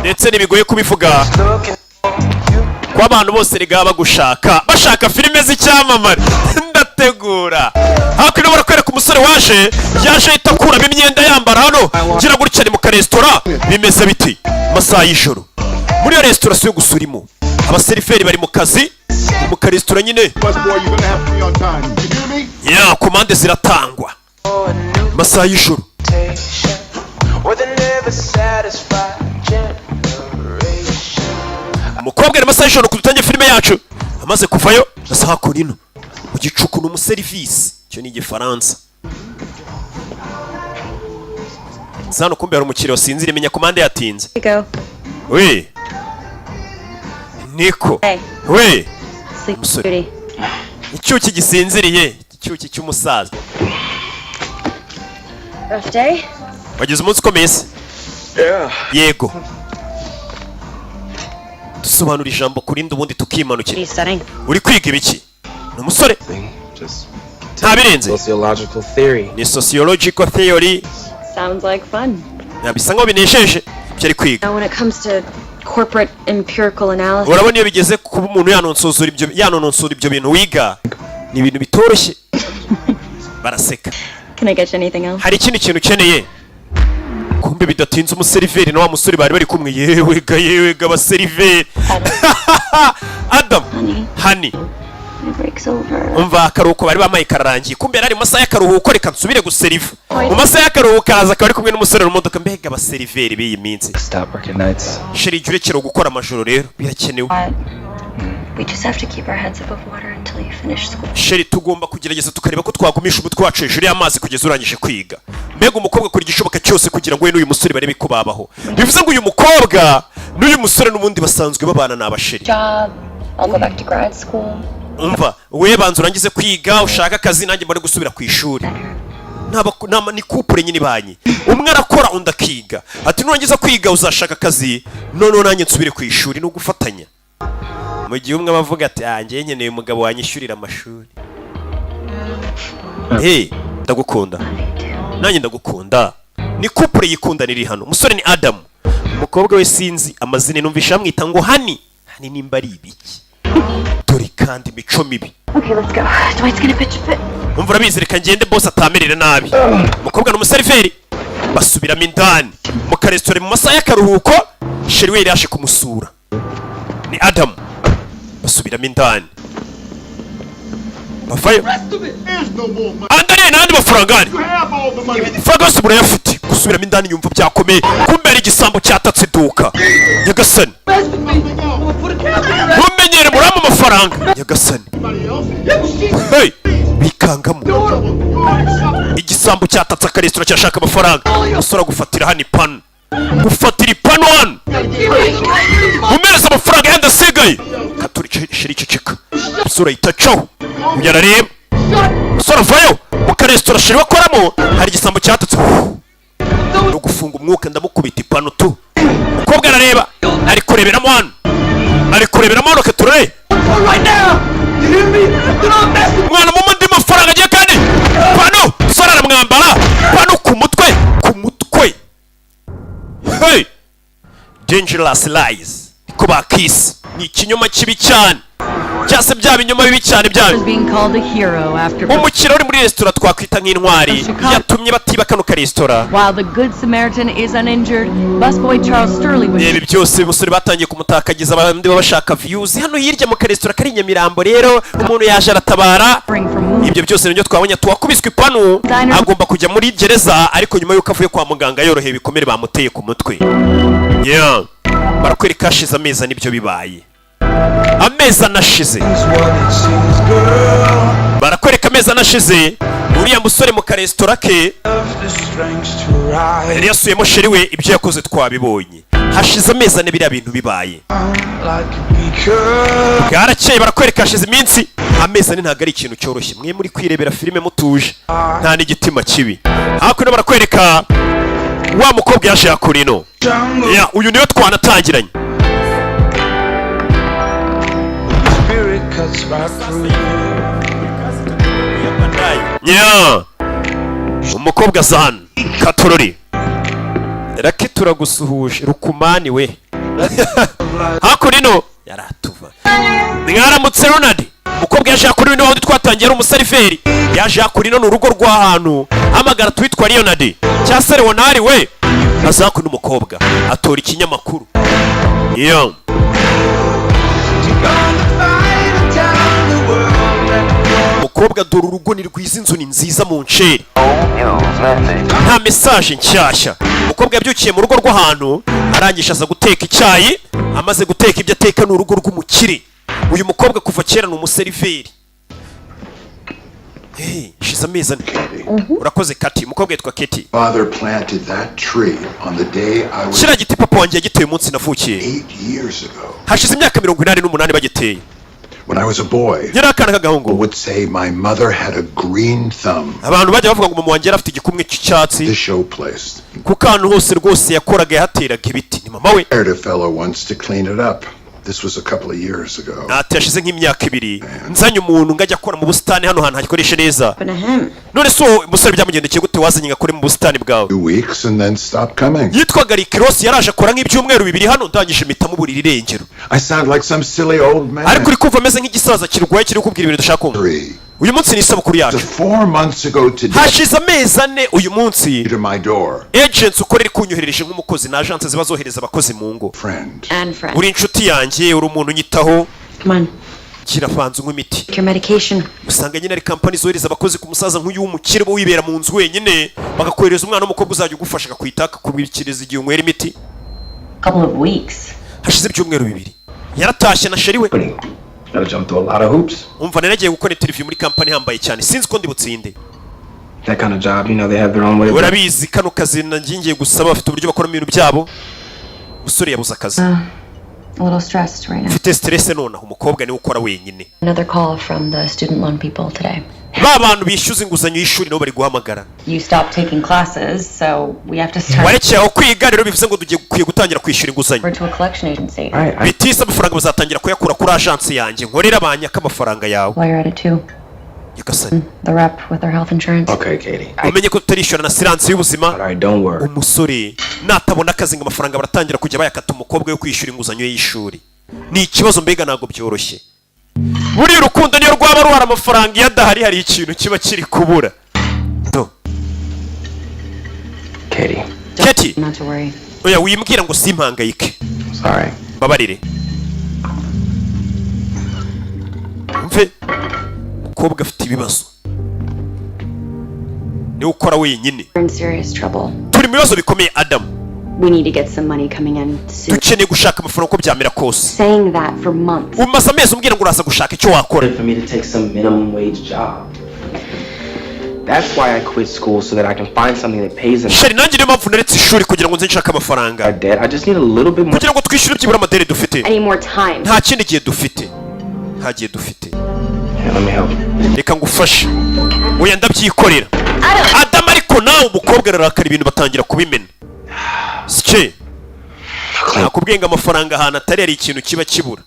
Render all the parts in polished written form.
Ndetse ntibigoye kubivuga ko abantu bose rega bagushaka, bashaka filime z'icyamamare. Ndategura hakuno, barakwereka umusore waje, yaje ahita akuramo imyenda yambara hano. Gira gutya, ni mu karesitora. Bimeze biti masaha y'ijoro muri iyo resitora, si yo gusa urimo, abaseriveri bari mu kazi, ni mu karesitora nyine. Busboy, you're gonna have to be on time. You hear me? Ya komande ziratangwa masaha y'ijoro. Or the never satisfied generation. Umukobwa ari masaha y'ijoro dutangiye filime yacu. Amaze kuvayo, asa hakuno ino mu gicuku, ni umuserivisi, icyo ni Igifaransa. Hano kumbe hari umukiriya wasinziriye, menya komande yatinze. Here you go. We niko. Hey. We. Sleep Umusore. duty. Icyuki gisinziriye, icyuki cy'umusaza. Rough day? Wagize umunsi ukomeye se? Yeah. Yego. Dusobanura ijambo ku rindi, ubundi tukimanukira. What are you studying? Uri kwiga ibiki? Ni umusore. Just Nta birenze. sociological theory. Ni sociological theory. Sounds like fun. Ya, bisa nkaho binejeje ibyo ari kwiga. Now, when it comes to corporate empirical analysis, Urabona iyo bigeze kuba umuntu yanononsora ibyo bintu wiga, ni ibintu bitoroshye. Baraseka. Can I get you anything else? Hari ikindi kintu ukeneye? Kumbe bidatinze, umuseriveri na wa musore bari bari kumwe. Yewe ga, yewe ga, abaseriveri. Adam. Honey, Honey. my break's over. Umva, akaruhuko bari bamaye kararangiye. Kumbe yari ari mu masaha y'akaruhuko, reka nsubire guseriva. Mu masaha y'akaruhuko araza, akaba ari kumwe n'umusore mu modoka. Mbega abaseriveri b'iyi minsi! Stop working nights. Chéri, jya urekera gukora amajoro rero, birakenewe. But we just have to keep our heads above water until you finish school. Chéri, tugomba kugerageza tukareba ko twagumisha umutwe wacu hejuru y'amazi kugeza urangije kwiga. Mbega umukobwa akora igishoboka cyose kugira ngo we n'uyu musore barebe ko babaho. Bivuze ngo uyu mukobwa n'uyu musore n'ubundi basanzwe babana, ni abachéri. Job. I'll go back to grad school. Umva, we banza urangize kwiga, ushaka akazi, nanjye mbone gusubira ku ishuri. Ni couple nyine ibanye, umwe arakora undi akiga. Ati nurangiza kwiga uzashaka akazi, noneho nanjye nsubire ku ishuri. Ni ugufatanya. Mu gihe umwe aba avuga ati: "Ah, njyewe nkeneye umugabo wanyishyurira amashuri." Hey, ndagukunda. Nanjye ndagukunda. Ni couple yikundana iri hano. Umusore ni Adamu, umukobwa we sinzi amazina, numvisha bamwita ngo Honey. Honey nimba ari ibiki? Dore kandi imico mibi. Okay, let's go. Dwight's gonna pitch a fit. Umva, urabizi, reka ngende, boss atamerera nabi. Umukobwa ni umuseriveri. Basubiramo indani mu karesitora mu masaha y'akaruhuko. Chéri we yari yaje kumusura, ni Adamu. Basubiramo indani, bavayo. There's no more money. Andariye n'andi mafaranga ahari. You have all the money. Amafaranga yose murayafite. Gusubiramo indani, yumva byakomeye. Kumbe hari igisambo cyatatse iduka. Nyagasani, ntumenyere murama amafaranga. Nyagasani. Anybody else? Hey, bikangamo. Igisambo cyatatse akaresitora, cyashaka amafaranga. Umusore agufatira hano ipanu, gufatira ipanu hano, umereza amafaranga yandi asigaye. Katuri chéri, ceceka. Umusore ahita acaho, uyu arareba. Umusore avayo mu karesitora chéri bakoramo, hari igisambo cyatatse no gufunga umwuka. Ndamukubita ipanu tu. Umukobwa arareba, ari kureberamo hano, ari kureberamo hano. Katurore mwana mu andi mafaranga agiye kandi pano. Umusore aramwambara pano ku mutwe, ku mutwe. Hey, dangerous lies niko bakise, ni ikinyoma kibi cyane, cyangwa se bya binyoma bibi cyane bya Was being called a hero after Umukiriya uri muri resitora twakwita nk'intwari yatumye batiba kano karesitora. While the Good Samaritan is uninjured, busboy Charles Sturley was Reba byose, umusore batangiye kumutakagiza, abandi baba bashaka views. Hano hirya mu karesitora kari i Nyamirambo rero, umuntu yaje aratabara. suffering from wounds. Ibyo byose nibyo twabonye. Tuwakubiswe ipanu agomba kujya muri gereza, ariko nyuma y'uko avuye kwa muganga yoroheye ibikomere bamuteye ku mutwe. Yeah. Barakwereka hashize amezi ane ibyo bibaye, amezi anashize. Barakwereka amezi anashize, uriya musore mu karesitora ke yari yasuyemo chéri we. Ibyo yakoze twabibonye. Hashize amezi 4 biriya bintu bibaye. Bwarakeye, barakwereka hashize iminsi amezi 4. Ntabwo ari ikintu cyoroshye. Mwe muri kwirebera filime mutuje, nta n'igitima kibi. Hakuno barakwereka wa mukobwa yaje yakura ino. Ya, uyu niwe twanatangiranye. Spirit cuts right through. Nya umukobwa aza hano. Katorori raki, turagusuhuje. Rukumani we. Hakuno ino yaratuva. Mwaramutse Ronald. Umukobwa yaje kuri ino wundi twatangiye ari umuseriveri, yaje kuri ino ni urugo rw'ahantu hamagara twitwa Leonard cyangwa se Leonard we aza kuno. Umukobwa atora ikinyamakuru iyo. Umukobwa dore urugo ni rwiza, inzu ni nziza mu nceri, nta message nshyashya. Umukobwa yabyukiye mu rugo rw'ahantu, arangije aza guteka icyayi. Amaze guteka ibyo ateka, ni urugo rw'umukire. Uyu mukobwa kuva kera ni umuseriveri. Hey, shize amezi 4. Urakoze Kati. Umukobwa yitwa Keti. Father planted that tree on the day I was Kiriya giti papa wanjye yagiteye umunsi navukiye. 8 years ago. Hashize imyaka 88 bagiteye. When I was a boy, Yari akana k'agahungu, would say my mother had a green thumb. abantu bajya bavuga ngo mama wanjye yari afite igikumwe cy'icyatsi. The show place. Kuko ahantu hose rwose yakoraga yahateraga ibiti, ni mama we. Hired a fellow once to clean it up. This was a couple of years ago. Ati hashize nk'imyaka 2 nzanye umuntu ngo ajye akora mu busitani hano hantu hakoreshe neza. Happened to him? None se uwo musore byamugendekeye gute wazanye ngo akore mu busitani bwawe? 2 weeks and then stopped coming. Yitwaga Rick Ross, yaraje akora nk'ibyumweru 2 hano, ndangije mpita muburira irengero. I sound like some silly old man. Ariko uri kumva ameze nk'igisaza kirwaye kiri kukubwira ibintu udashaka kumva. Three. Uyu munsi ni isabukuru yacu. 4 months ago today, Hashize amezi 4 uyu munsi, to my door. agency ukorera ikunyoherereje nk'umukozi, na agence ziba zohereza abakozi mu ngo. Friend. And friend. Uri inshuti yanjye, uri umuntu unyitaho. Come on. Gira vanza unywe imiti. Take your medication. Usanga nyine ari kampani zohereza abakozi ku musaza nk'uyu w'umukire uba wibera mu nzu wenyine, bakakohereza umwana w'umukobwa uzajya ugufasha, akakwita, akakubikiriza igihe unywera imiti. Couple of weeks. Hashize ibyumweru 2 yaratashye na chéri we. Gotta jump through a lot of hoops. Umva, nari gukora interview muri kampani ihambaye cyane, sinzi ko ndi butsinde. That kind of job, they have their own way of. Urabizi kano kazi nanjye ngiye gusaba, bafite uburyo bakoramo ibintu byabo. Umusore yabuze akazi. A little stressed right now. Mfite stress nonaha. Umukobwa niwe ukora wenyine. Another call from the student loan people today. Ba bantu bishyuza inguzanyo y'ishuri nabo bari guhamagara. You stopped taking classes, so we have to start Warekeye aho kwiga rero, bivuze ngo tugiye gukwiye gutangira kwishyura inguzanyo. over to a collection agency. All right, I, Bitise amafaranga bazatangira kuyakura kuri agence yanjye nkorera, banyaka amafaranga yawe. While you're at it too, Nyagasani. the rep with our health insurance. Okay, Katie. I, Umenye ko tutarishyura na assurance y'ubuzima. all right, don't worry. Umusore natabona akazi ngo amafaranga baratangira kujya bayakata umukobwa yo kwishyura inguzanyo y'ishuri, ni ikibazo mbega, ntabwo byoroshye. Buriya urukundo niyo rwaba ruhari, amafaranga iyo adahari hari ikintu kiba kiri kubura Do. Katie, Katie. Not to worry. Oya, wimbwira ngo simpangayike. Sorry. Mbabarire. Mve umukobwa afite ibibazo, niwe ukora wenyine. We're in serious trouble. Turi mu bibazo bikomeye, Adamu. We need to get some money coming in soon. Dukeneye gushaka amafaranga uko byamera kose. Saying that for months. Umaze amezi umbwira ngo uraza gushaka icyo wakora. For me to take some minimum wage job. That's why I quit school so that I can find something that pays enough. Chéri, nanjye niyo mpamvu naretse ishuri, kugira ngo nze nshake amafaranga. Our debt. I just need a little bit more. Kugira ngo twishyure byibura amadeni dufite. I need more time. Nta kindi gihe dufite, nta gihe dufite. Here, let me help. Reka ngufashe. Oya, ndabyikorera Adamu. Ariko nawe umukobwa ararakara, ibintu batangira kubimena sike. Nakubwiye ngo amafaranga ahantu atari hari ikintu kiba kibura.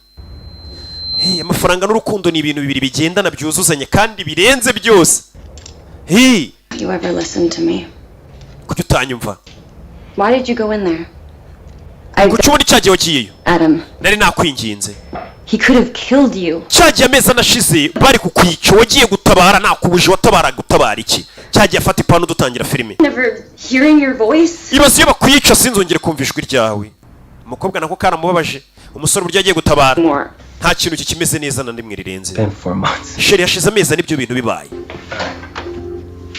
Hey, amafaranga n'urukundo ni ibintu bibiri bigendana, byuzuzanya kandi birenze byose. Hey, You ever listen to me? Kuki utanyumva? Why did you go in there? I Kuki ubundi cyagiye wagiyeyo? Adam, Nari nakwinginze. he could have killed you. Cyagiye amezi anashize bari kukwica, wagiye gutabara, nakubuje, watabara gutabara iki? Cyagiye afata ipanu dutangira filime. Never hearing your voice. Ibaze iyo bakwica sinzongere kumva ijwi ryawe. Umukobwa nako karamubabaje, umusore uburyo agiye gutabara. More. Nta kintu kikimeze neza na rimwe rirenze. Been 4 months. Chéri, hashize amezi 4 ibyo bintu bibaye.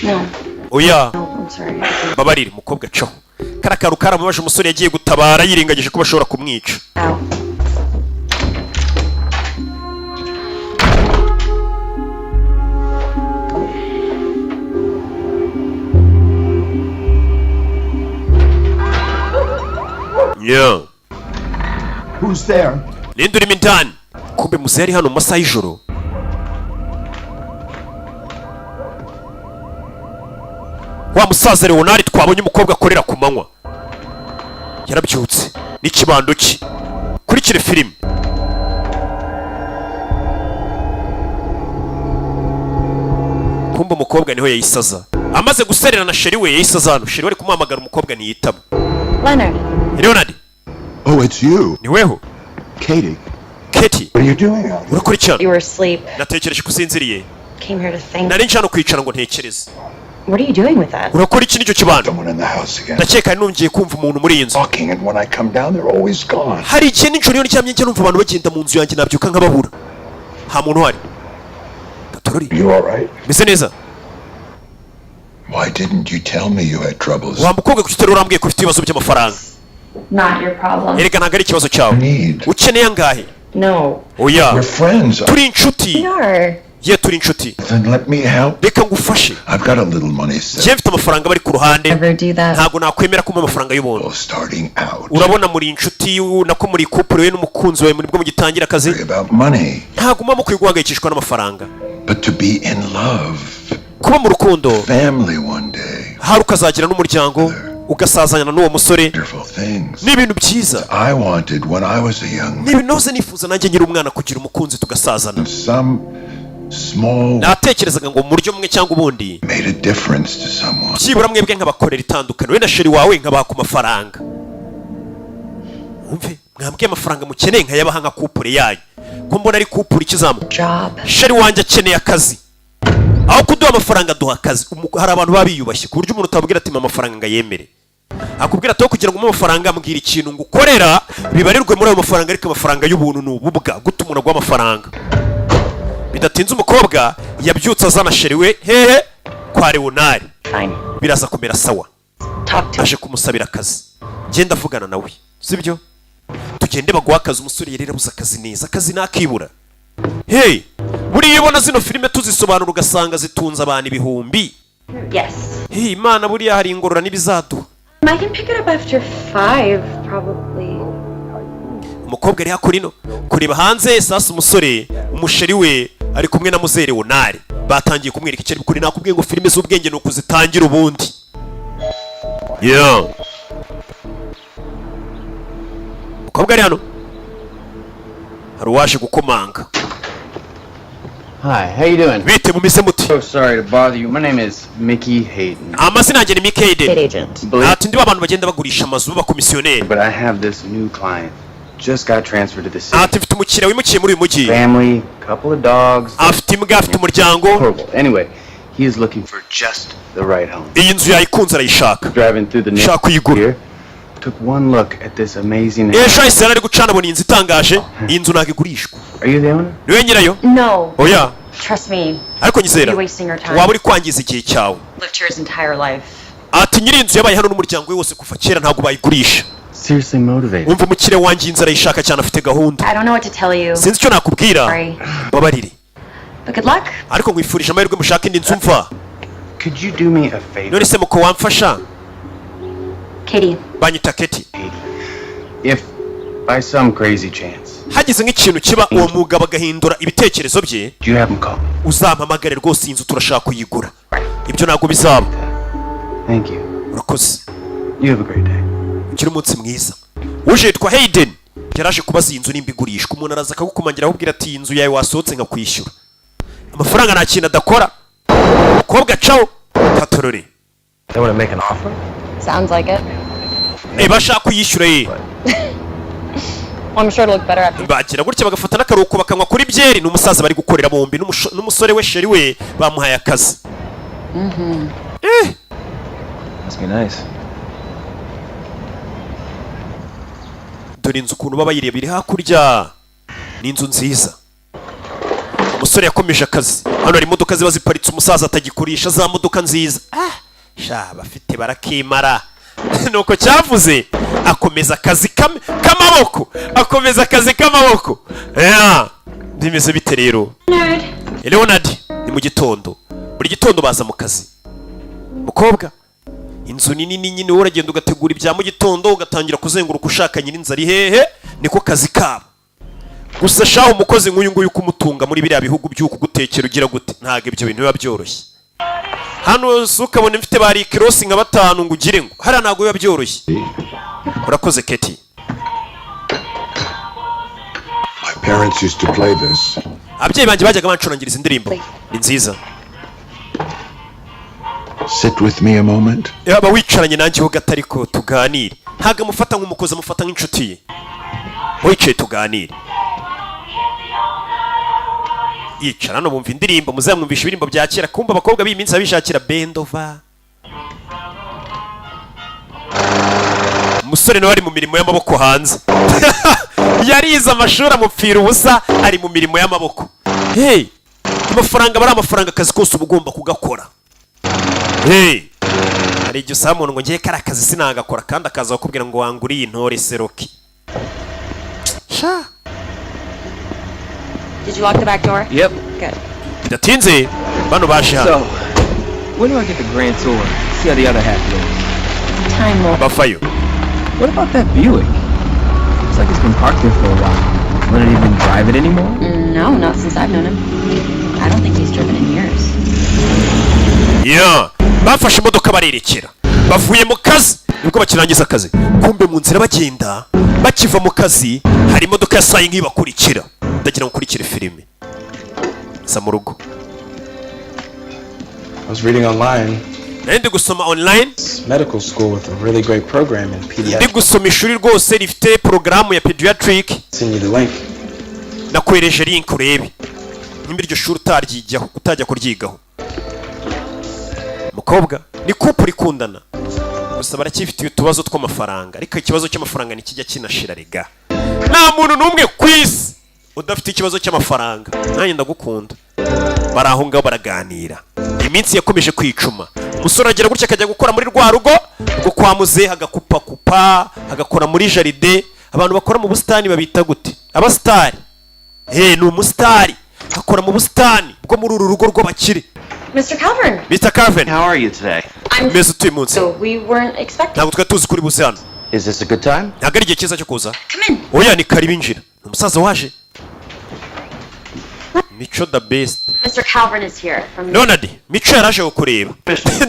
No. Oya. No, I'm sorry. Babarire. Umukobwa acaho, kariya kantu karamubabaje, umusore yagiye gutabara yirengagije ko bashobora kumwica. Out. Yeah. Who's there? Ninde urimo indani? Kumbe muzehe ari hano mu masaha y'ijoro. Wa musaza Leonard twabonye umukobwa akorera ku manywa yarabyutse n'ikibando cye. Kurikire filime. Kumbe umukobwa niho yayisaza, amaze guserera na chéri we yayisaza hano. Chéri we ari kumuhamagara, umukobwa ntiyitaba. Leonard. Leonard. Oh, it's you. Ni weho. Katie. Katie. What are you doing out here? Urakora iki hano? You were asleep. Natekereje ko usinziriye. Came here to think. Nari nje hano kwicara ngo ntekereze. What are you doing with that? Urakora iki n'icyo kibando? Someone in the house again. Ndakeka nongeye kumva umuntu muri iyi nzu. Talking, and when I come down, they're always gone. Hari igihe nijoro iyo ndyamye njya numva abantu bagenda mu nzu yanjye, nabyuka nkababura, nta muntu uhari. Gatorori. You all right? Meze neza. Why didn't you tell me you had troubles? Wa mukobwa, kuki utari urambwiye ko ufite ibibazo by'amafaranga? Not your problem. Erega ntabwo ari ikibazo cyawe. Need. Ukeneye angahe? No. Oya. We're friends. Turi inshuti. We are. Ye, turi inshuti. Then let me help. Reka ngufashe. I've got a little money saved. Njye mfite amafaranga bari ku ruhande. Never do that. Ntabwo nakwemera kumpa amafaranga y'ubuntu. Starting out. Urabona muri inshuti, nako muri couple, we n'umukunzi wawe, muri bwo mugitangira akazi. About money. Ntabwo muba mukwiye guhangayikishwa n'amafaranga. But to be in love. Kuba mu rukundo. Family one day. Hari ukazagira n'umuryango, ugasazana n'uwo musore. Wonderful things. Ni ibintu byiza. I wanted when I was a young Ni ibintu nahoze nifuza nanjye nkiri umwana, kugira umukunzi tugasazana. Some small Natekerezaga ngo mu buryo bumwe cyangwa ubundi made a difference to someone. byibura mwebwe nkabakorera itandukano, we na chéri wawe, nkabaha ku mafaranga. Wumve, mwambwiye amafaranga mukeneye nkayabaha nka couple yanyu, ko mbona ari couple ikizamuka. Job. Chéri wanjye akeneye akazi. Aho kuduha amafaranga, duha akazi. Hari abantu baba biyubashye ku buryo umuntu utabwira ati mpa amafaranga ngo ayemere. Akubwira ati aho kugira ngo umuhe amafaranga, mbwira ikintu ngukorera bibarirwe muri ayo mafaranga. Ariko amafaranga y'ubuntu ni ububwa. Guta umuntu aguha amafaranga. Bidatinze umukobwa yabyutse azana chéri we. Hehe? Kwa Leonari. Fine. Biraza kumera sawa. Talk to Aje kumusabira akazi. Genda avugana nawe, sibyo? Tugende baguha akazi. Umusore yari yarabuze akazi neza, akazi nakibura. Hey, buriya iyo ubona zino filime tuzisobanura ugasanga zitunze abantu ibihumbi. Yes. Hey, Imana buriya hari ingorora n'ibizaduha. I can pick it up after 5, probably. Umukobwa ari hakurino kureba hanze. Sasa umusore, umuchéri we ari kumwe na muzere Wonari, batangiye kumwereka icyo ari bukore. Nakubwiye ngo filime z'ubwenge ni ukuzitangira ubundi. Yeah. Umukobwa ari hano, hari uwaje gukomanga. Hi, how you doing? Bite, mumeze muti? So sorry to bother you. My name is Mickey Hayden. Amazina yanjye ni Mickey Hayden. Agent. Ati ndi abantu bagenda bagurisha amazu b'abakomisiyoneri. But I have this new client. Just got transferred to the city. Ati mfite umukiriya wimukiye muri uyu mujyi. Family, couple of dogs. Afite imbwa, afite umuryango. Horrible. Anyway, he is looking for just the right home. Iyi nzu yayikunze, arayishaka. Driving through the Shaka kuyigura. here, took one look at this amazing Ejo hahise yari ari gucana, abona iyi nzu itangaje. Iyi nzu ntabwo igurishwa. Are you the owner? Niwe nyirayo? No. Oya. Trust me. Ariko nyizera. You're wasting your time. Waba uri kwangiza igihe cyawe. Lived here his entire life. Ati nyiri inzu yabaye hano n'umuryango we wose kuva kera, ntabwo bayigurisha. Seriously motivated. Wumva, umukiriya wanjye iyi nzu arayishaka cyane, afite gahunda. I don't know what to tell you. Sinzi icyo nakubwira. Sorry. Mbabarire. But good luck. Ariko nkwifurije amahirwe, mushake indi nzu mva. Could you do me a favor? None se muko wamfasha? Katie. Banyita Katie. If by some crazy chance, Hagize nk'ikintu kiba, uwo mugabo agahindura ibitekerezo bye, do you have him call? uzampamagare rwose, iyi nzu turashaka kuyigura. Ibyo ntabwo bizaba. Thank you. Urakoze. You have a great day. Ugire umunsi mwiza. Uje yitwa Hayden, yaraje kubaza iyi nzu nimba igurishwa. Umuntu araza akagukomangira, akubwira ati iyi nzu yawe wasohotse nkakwishyura amafaranga. Nta kintu adakora. Umukobwa cawo katorore. They want to make an offer? Sounds like it. Eh, bashaka kuyishyura ye. Well, I'm sure it'll look better after. Bagira gutya bagafata n'akaruhuko, bakanywa kuri byeri. Ni umusaza bari gukorera bombi n'umusore we. Chéri we bamuhaye akazi. Eh. Must be nice. Dore inzu ukuntu baba bayireba iri hakurya, ni inzu nziza. Umusore yakomeje akazi. Hano hari imodoka ziba ziparitse umusaza atagikoresha, za modoka nziza. Ah, sha bafite barakimara. Nuko cyavuze akomeza akazi k'amaboko, akomeza akazi k'amaboko. Yeah. Bimeze bite rero, Leonard? Ni mu gitondo, buri gitondo baza mu kazi. Mukobwa, inzu ni nini nyine, wowe uragenda ugategura ibya mu gitondo, ugatangira kuzenguruka ushaka nyir'inzu ari hehe. Niko kazi kabo gusa. Shaho umukozi nk'uyu nguyu kumutunga muri biriya bihugu by'uku gutekera ugira gute, ntabwo ibyo bintu biba byoroshye. Hano si ukabona mfite ba rikirosi nka batanu ngo ugire ngo hariya, ntabwo biba byoroshye. Urakoze, Katie. My parents used to play this. Ababyeyi banjye bajyaga bancurangiriza indirimbo, ni nziza. Sit with me a moment. Yaba wicaranye nanjye ho gato ariko tuganire. Ntabwo amufata nk'umukozi, amufata nk'inshuti ye. Wicaye tuganire. Yicara hano bumva indirimbo. Muzamwumvisha ibirimbo bya kera. Kumva abakobwa b'iyi minsi babishakira bendova. Umusore nawe ari mu mirimo y'amaboko hanze. Yarize amashuri amupfira ubusa, ari mu mirimo y'amaboko. Hey, amafaranga aba ari amafaranga, akazi kose uba ugomba kugakora. Hey, hari igihe usaba umuntu ngo ngiye kariya kazi sinagakora, kandi akaza kukubwira ngo wanguriye intore seroki sha. Did you lock the back door? Yep. Good. Bidatinze bano baje hano. So, when do I get the grand tour? See how the other half lives. Time will. Bavayo. What about that Buick? Looks like it's been parked there for a while. Leonard even drive it anymore? No, not since I've known him. I don't think he's driven in years. Yeah. Bafashe imodoka barerekera, bavuye mu kazi nibwo bakirangiza akazi. Kumbe mu nzira bagenda bakiva mu kazi hari imodoka ya sayi nk'ibakurikira. Ndagira ngo ukurikire filime za mu rugo. I was reading online. Nari ndi gusoma online. It's medical school with a really great program in Ndi pediatrics. gusoma ishuri rwose rifite porogaramu ya pediatric. Send you the link. Nakwereje link urebe nimba iryo shuri utaryijyaho, utajya kuryigaho. Mukobwa ni couple ikundana, gusa baracyifitiye utubazo tw'amafaranga, ariko ikibazo cy'amafaranga ntikijya kinashira rega. Nta muntu n'umwe ku isi udafite ikibazo cy'amafaranga. Nanjye ndagukunda. Bari aho ngaho baraganira, iminsi yakomeje kwicuma. Umusore agira gutya akajya gukora muri rwa rugo rwo kwa muzehe, agakupakupa, agakora muri jardin. Abantu bakora mu busitani babita gute? Abasitari. Ni umusitari, akora mu busitani bwo muri uru rugo rw'abakire. Mr. Calvin. Mr. Calvin. How are you today? I'm. Meze utuye munsi? So we weren't expecting. Ntabwo twari tuzi kuri buze hano. Is this a good time? Ntabwo ari igihe cyiza cyo kuza? Come in. Oya, ni karibu, injira. Ni umusaza waje, Mico the best. Mr. Calvin is here from. Leonard, Mico yaraje kukureba.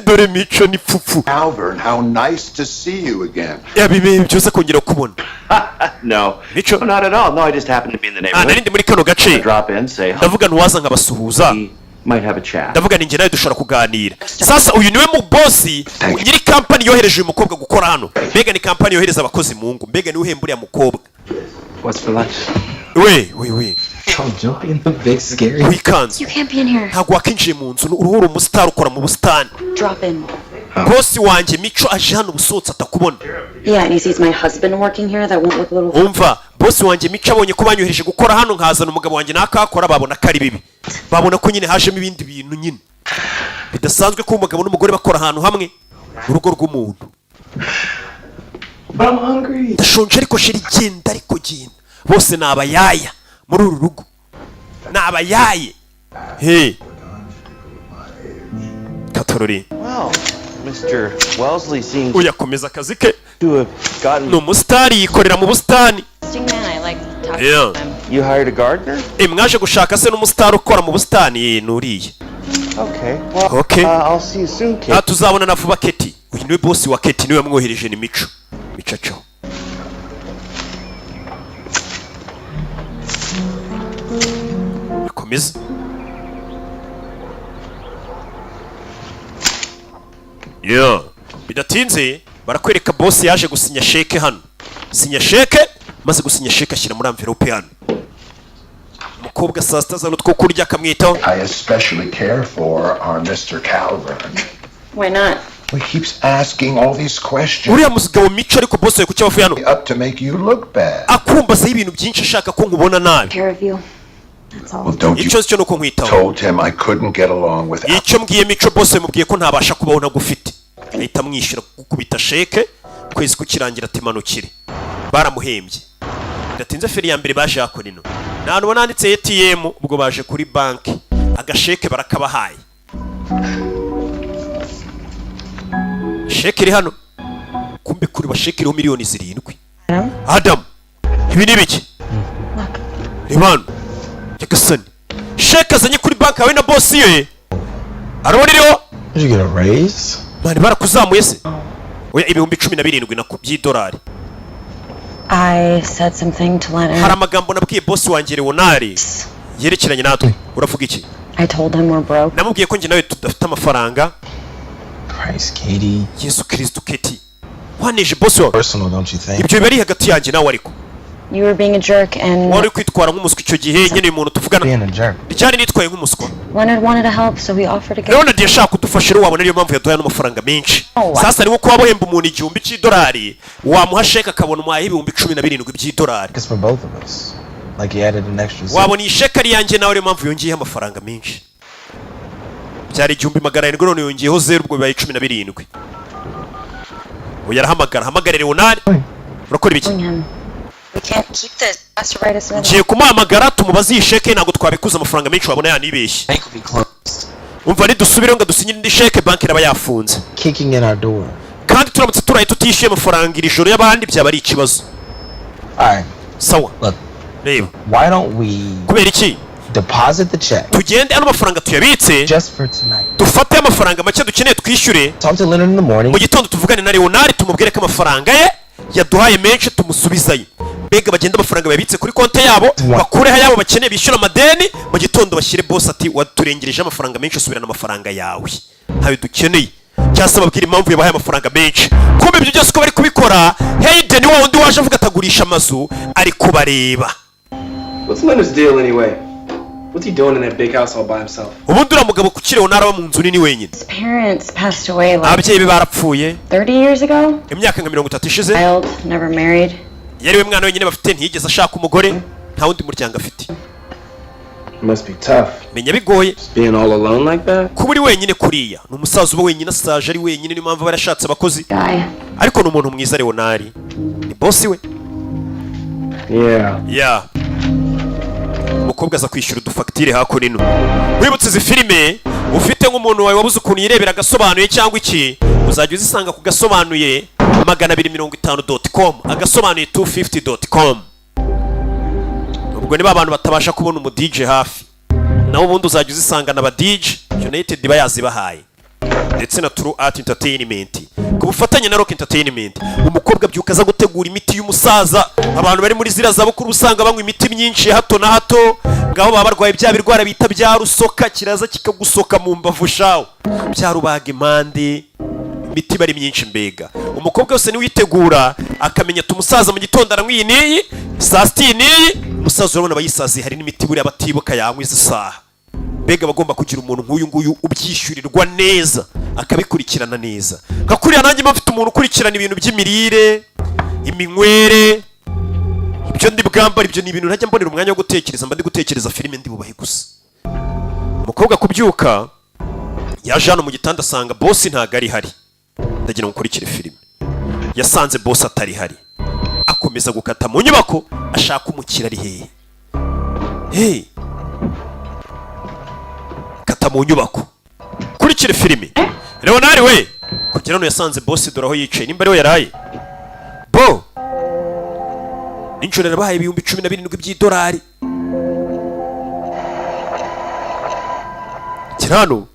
Dore Mico ni pfupfu. Calvin, how nice to see you again. Yabibe byose kongera kubona. No. Mico. No, not at all. No, I just happened to be in the Ah, neighborhood. nari ndi muri kano gace. Drop in, say hi. Ndavuga ntiwaza nkabasuhuza. We might have a chat. Ndavuga ni njye nawe dushobora kuganira. Sasa uyu niwe mu boss, nyiri kampani yohereje uyu mukobwa gukora hano. Mbega ni kampani yohereza abakozi mu ngo, mbega niwe uhemba uriya mukobwa. What's for lunch? We we we. Oh, don't be in the big scary. Wikanze. You can't be in here. Ntabwo wakinjiye mu nzu, uruhu uri umusitari ukora mu busitani. Drop in. Boss wanjye Mico aje hano, ubusohotse atakubona. Yeah, and he sees my husband working here. That won't look a little. Umva, boss wanjye Mico abonye ko banyohereje gukora hano nkazana umugabo wanjye nakakora, babona ko ari bibi, babona ko nyine hajemo ibindi bintu nyine bidasanzwe ko umugabo n'umugore bakora ahantu hamwe mu rugo rw'umuntu. But I'm hungry. Ndashonje ariko chéri, genda, ariko genda. Bose ni abayaya muri uru rugo, ni abayaye. He katorori. Well, Mr. Wellesley seems Uyakomeza akazi ke. to have gotten. Ni umusitari, yikorera mu busitani. Interesting man. I like talking to him. You hired a gardener? Mwaje gushaka se n'umusitari ukora mu busitani? Nuriye. Okay. Well, Okay. I'll see you soon, Kate. Aha tuzabona na vuba Keti. Uyu niwe boss wa Keti, niwe wamwohereje, ni Mico. Mico acaho. Akomeza. Yeah. Bidatinze barakwereka boss yaje gusinya sheke hano. Sinya sheke, maze gusinya sheke ashyira muri envelope hano. Umukobwa saa sita azana utwo kurya akamwitaho. I especially care for our Mr. Calvin. Why not? He keeps asking all these questions Uriya mugabo Mico ariko, boss yawe kuki abavuye hano? up to make you look bad. Akumbazaho ibintu byinshi, ashaka ko nkubona nabi. Care of you. That's all. Well, don't you Icyo cyo ni uko nkwitaho. told him I couldn't get along without Icyo mbwiye Mico, boss mubwiye ko ntabasha kubaho ntagufite. Ahita amwishyura, gukubita sheke ukwezi kukirangira ati manukire. Baramuhembye. Bidatinze feri ya mbere baje hakora ino, nta hantu ubona handitse ATM, ubwo baje kuri banki, agasheke barakabahaye. Sheke iri hano, kumbe kuri basheke iriho miliyoni 7. Adamu, ibi ni ibiki? Reba hano nyagasani, sheke azanye kuri banki yawe na boss ye arabona iriho. Did you get a raise? Mani, barakuzamuye se? Oya, 17,000 nako by'idolari. I said something to Hari Leonard. amagambo nabwiye boss wanjye Leonard yerekeranye natwe. Uravuga iki? I told him we're broke. Namubwiye ko njye nawe tudafite amafaranga. Christ, Katie. Yesu Kirisitu, Keti, waneje boss wawe. Personal, don't you think? Ibyo biba ari hagati yanjye nawe ariko. You were being a jerk and Wari uri kwitwara nk'umuswa icyo gihe nyine. Uyu muntu tuvugana Being a jerk. Ryari nitwaye nk'umuswa? Leonard wanted to help, so he offered to get. Leonard yashaka kudufasha rero, wabona ariyo mpamvu yaduhaye n'amafaranga menshi. Sasa ni nko kuba wahemba umuntu 1000 cy'idolari, wamuha sheke akabona umuhaye 17,000 by'idolari. It's for both of us. Like he added an extra zero. Wabona iyi sheke ari iyanjye nawe, ariyo mpamvu yongeyeho amafaranga menshi. Byari 1700, none yongeyeho zeru, ubwo bibaye 17. Uyu arahamagara, hamagara Leonard. Urakora ibiki? Him. We can't keep this. Has to write us another. Ngiye kumuhamagara tumubaze iyi sheke, ntabwo twabikuza amafaranga menshi, wabona yanibeshye. Bank will be closed. Umva, nidusubire ngo dusinyire indi sheke, banki iraba yafunze. Kicking in our door. Kandi turamutse turaye tutishyuye amafaranga iri joro y'abandi, byaba ari ikibazo. Alright. Sawa. Look. Reba. Why don't we Kubera iki deposit the check tugende ano mafaranga tuyabitse just for tonight? dufate amafaranga make dukeneye twishyure. Talk to Leonard in the morning. Mu gitondo tuvugane na Leonard, tumubwire ko amafaranga ye yaduhaye menshi tumusubizayo. Mbega bagende amafaranga bayabitse kuri konti yabo, bakureho ayabo bakeneye, bishyura amadeni, mu gitondo bashyire boss ati: "Waturengereje amafaranga menshi, usubirana amafaranga yawe, ntayo dukeneye." Cyangwa se babwire impamvu yabahaye amafaranga menshi. Kumbe ibyo byose uko bari kubikora, Hayden wa wundi waje avuga atagurisha amazu ari kubareba. What's Leonard's deal anyway? What's he doing in that big house all by himself? Ubundi uriya mugabo ku Leonard aba mu nzu nini wenyine? His parents passed away like Ababyeyi be barapfuye 30 years ago. imyaka nka 30 ishize. Child, never married. Yari we mwana wenyine bafite, ntiyigeze ashaka umugore, nta wundi muryango afite. It must be tough. Menya bigoye. Being all alone like that? Kuba uri wenyine kuriya. Ni umusaza uba wenyine, asaje ari wenyine, niyo mpamvu aba yarashatse abakozi. Guy. Ariko ni umuntu mwiza. Leonard ni bosi we. Yeah. Ya umukobwa aza kwishyura udufagitire hakuno. Wibutse izi filime ufite nk'umuntu wawe wabuze ukuntu yirebera agasobanuye cyangwa iki, uzajya uzisanga ku gasobanuye 250.com, agasobanuye 250.com. Ubwo niba abantu batabasha kubona umu DJ hafi, naho ubundi uzajya uzisanga na ba DJ United bayazibahaye, ndetse na True Art Entertainment ku bufatanye na Rock Entertainment. Umukobwa abyuka aza gutegura imiti y'umusaza. Abantu bari muri ziriya zabukuru usanga banywa imiti myinshi ya hato na hato, ngaho baba barwaye bya birwara bita bya rusoka, kiraza kikagusoka mu mbavu shawo, bya rubaga impande, imiti iba ari myinshi. Mbega umukobwa wese niwitegura akamenya ati umusaza mu gitondo aranywa iyi n'iyi, saa sita iyi n'iyi. Umusaza urabona aba yisaziye, hari n'imiti buriya batibuka yanywa izi saha. Mbega bagomba kugira umuntu nk'uyu nguyu ubyishyurirwa neza, akabikurikirana neza nka kuriya. Nanjye mba mfite umuntu ukurikirana ibintu by'imirire, iminywere, ibyo ndi bwambara. Ibyo ni ibintu ntajya mbonera umwanya wo gutekereza, mba ndi gutekereza filime ndi bubahe gusa. Umukobwa kubyuka yaje hano mu gitanda asanga bosi ntabwo ari hari. Ndagira ngo ukurikire filime. Yasanze bosi atari hari, akomeza gukata mu nyubako ashaka umukira ari hehe. Hey, kata mu nyubako, kurikire filime. Leonard we kugira hano yasanze bosi, dore aho yicaye, nimba ariwe yaraye bo nijoro yarabahaye 17,000 by'idolari. Kira hano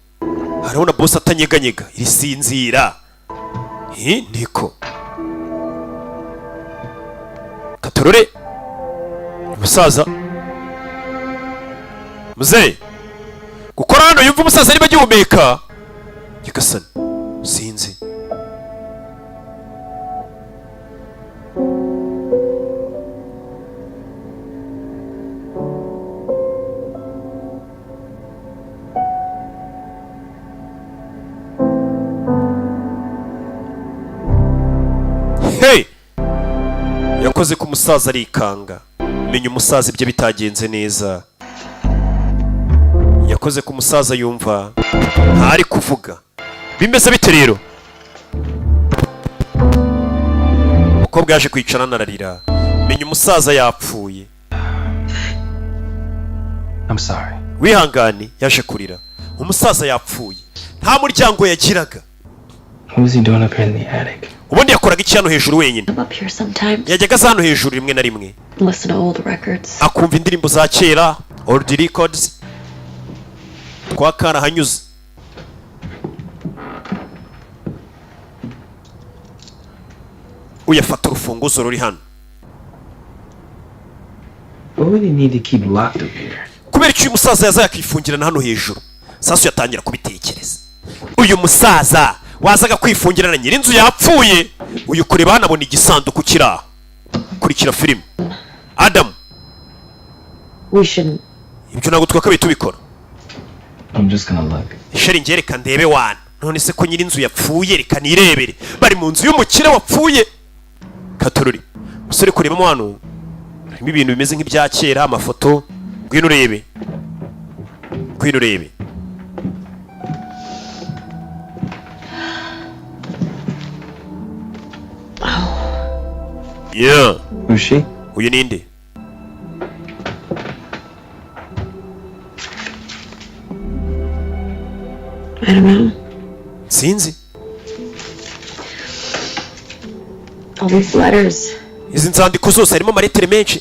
harabona bosi atanyeganyega irisinzira. Niko katorore umusaza muzehe gukora hano, yumva umusaza niba agihumeka. Nyagasani, sinzi. Hey, yakoze ku musaza arikanga, menya umusaza ibyo bitagenze neza. Yakoze ku musaza yumva ntari kuvuga. Bimeze bite rero? Umukobwa yaje kwicara anararira, menya umusaza yapfuye. I'm sorry. Wihangane. Yaje kurira, umusaza yapfuye, nta muryango yagiraga. What was he doing up here in the attic? Ubundi yakoraga iki hano hejuru wenyine? Come up here sometimes. Yajyaga aza hano hejuru rimwe na rimwe. Listen to old records. Akumva indirimbo za kera, old records. Twa karahanyuze. Uyafata urufunguzo ruri hano. What would he need to keep locked up here? Kubera icyo uyu musaza yaza yakifungirana hano hejuru? Sasu yatangira kubitekereza, uyu musaza wazaga kwifungirana, nyir'inzu yapfuye. Uyu kureba hano abona igisanduku kiri aho. Kurikira filime. Adamu. We shouldn't. Ibyo ntabwo twakabaye tubikora. I'm just gonna look. Chéri, njye reka ndebe wana. None se ko nyir'inzu yapfuye, reka nirebere. Bari mu nzu y'umukire wapfuye. Katorori, umusore kurebamo hano harimo ibintu bimeze nk'ibya kera, amafoto. Ngwino urebe, ngwino urebe. Yeah. Who's she? Uyu ninde? I don't know. Sinzi. All these letters. Izi nzandiko zose, harimo amalettere menshi.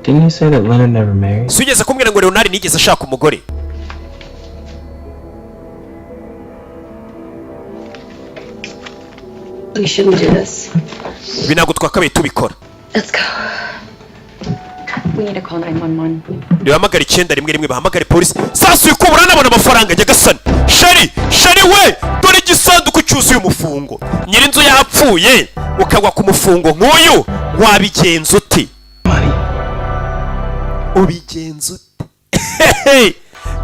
Didn't you say that Leonard never married? Si ugeze kumbwira ngo Leonard nigeze ashaka umugore? We shouldn't do this. Ibi ntabwo twakabaye tubikora. Let's go. We need to call 911. Nibahamagare 911, bahamagare polisi. Sasa uyu kubura nabona amafaranga. Nyagasani, chéri, chéri we, dore igisanduku cyuzuye umufungo. Nyir'inzu yapfuye, ukagwa ku mufungo nk'uyu, wabigenza ute? Ubigenza ute?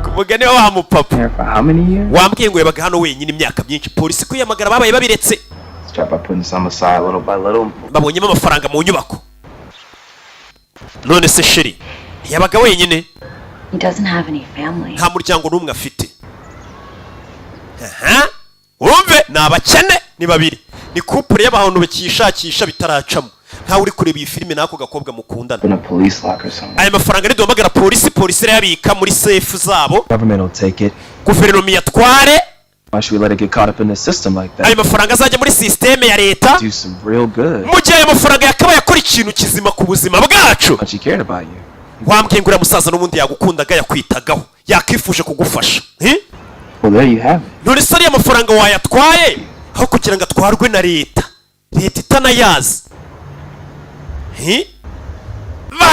Ku mugani wa wa mupapa. There for how many years? Wambwiye ngo yabaga hano wenyine imyaka myinshi. Polisi kwiyamagara babaye babiretse. Start by putting some aside little by little. Babonyemo amafaranga mu nyubako. None se chéri, ntiyabaga wenyine? He doesn't have any family. Nta muryango n'umwe afite. Aha, wumve, ni abakene, ni babiri, ni couple y'abantu bakishakisha bitaracamo. Nkawe uri kureba iyi filime n'ako gakobwa mukundana. In a police locker somewhere. Aya mafaranga niduhamagara polisi, polisi irayabika muri safe zabo. Government will take it. Guverinoma iyatware. Why should we let it get caught up in the system like that? Ayo mafaranga azajya muri sisiteme ya leta. Do some real good. Mu gihe ayo mafaranga yakabaye akora ikintu kizima ku buzima bwacu. Much he cared about you. Wambwiye ngo uriya musaza n'ubundi yagukundaga, yakwitagaho, yakifuje kugufasha. Eh? Well, there you have it. None se ariya mafaranga wayatwaye aho kugira ngo atwarwe na leta, leta itanayazi? Eh?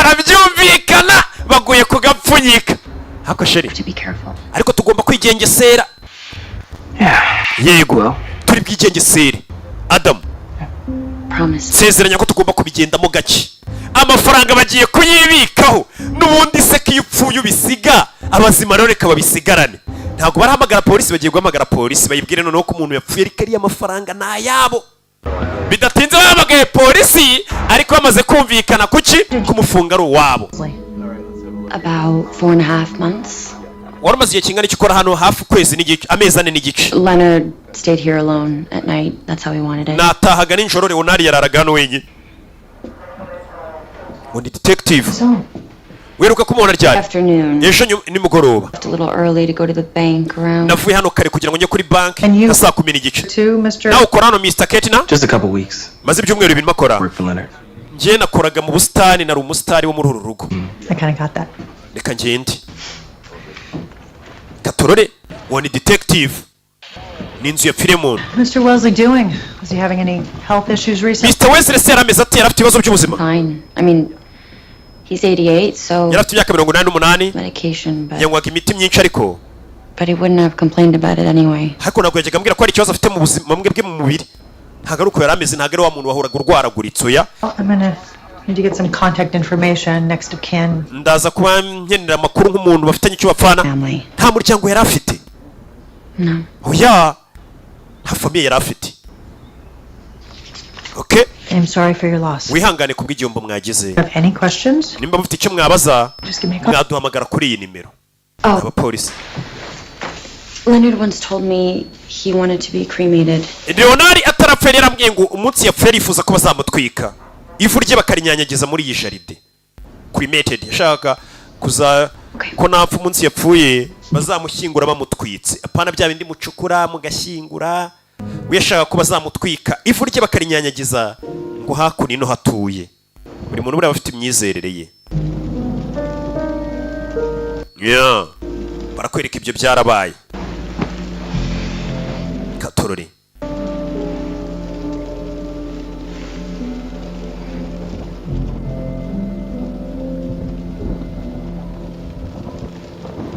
Barabyumvikana, baguye kugapfunyika hako chéri. To be careful. Ariko tugomba kwigengesera. Yego. Well, Turi bwigengesere, Adamu. Promise. Nsezeranya ko tugomba kubigendamo gake. Amafaranga bagiye kuyibikaho n'ubundi se ko iyo upfuye ubisiga abazima? Rero reka babisigarane. Ntabwo barahamagara polisi, bagiye guhamagara polisi bayibwire noneho ko umuntu yapfuye, ariko ariya mafaranga ni ayabo. Bidatinze bahamagaye polisi, ariko bamaze kumvikana kuki kumufunga ari uwabo. About 4.5 months. Wari umaze igihe kingana iki ukora hano? Hafi ukwezi n'igice, amezi 4 n'igice. Leonard stayed here alone at night. That's how he wanted it. Natahaga nijoro, Leonard yararaga hano wenyine. Ngo ni detective. Wiruka kumubona ryari? Afternoon. Ejo nimugoroba. Left a little early to go to the bank around. Navuye hano kare kugira ngo njye kuri banki And you- nka saa 10 n'igice. Too, Mr. Nawe ukora hano, Mr Ketina? Just a couple weeks. Maze ibyumweru 2 makora. Work for Leonard. Njye nakoraga mu busitani, nari umusitari wo muri uru rugo. I kind of got that. Reka ngende katorore. Uwo ni detective, ni inzu yapfiriye umuntu. Mr. Wellesley doing? Was he having any health issues recently? Mr Wesley se yari ameze ate? Yari afite ibibazo by'ubuzima? Fine. I mean, he's 88, so Yari afite imyaka 88. medication, but Yanywaga imiti myinshi, ariko but he wouldn't have complained about it anyway. ariko ntabwo yajyaga ambwira ko hari ikibazo afite mu buzima bwe mu mubiri. Ntabwo ari uko yari ameze, ntabwo ari wa muntu wahoraga urwaraguritse, oya. Well, I'm gonna need to get some contact information, next of kin. Ndaza kuba nkenera amakuru nk'umuntu bafitanye icyo bapfana. Family. Nta muryango yari afite? No. Oya, nta famille yari afite. Okay. I'm sorry for your loss. Wihangane kubw'igihombo mwagize. Have any questions? Nimba mufite icyo mwabaza, Just give me a call. mwaduhamagara kuri iyi nimero. Oh, Abapolisi. Leonard once told me he wanted to be cremated. Leonard atarapfa yari yarambwiye ngo umunsi yapfuye arifuza ko bazamutwika, ivu rye bakarinyanyagiza muri iyi jardin. Cremated, yashakaga kuza Okay. ko napfa, umunsi yapfuye bazamushyingura bamutwitse, apana bya bindi mucukura mugashyingura. We yashakaga ko bazamutwika, ivu rye bakarinyanyagiza ngo hakuno ino hatuye. Buri muntu buriya aba afite imyizerere ye. Yeah. Barakwereka ibyo byarabaye. Katorore.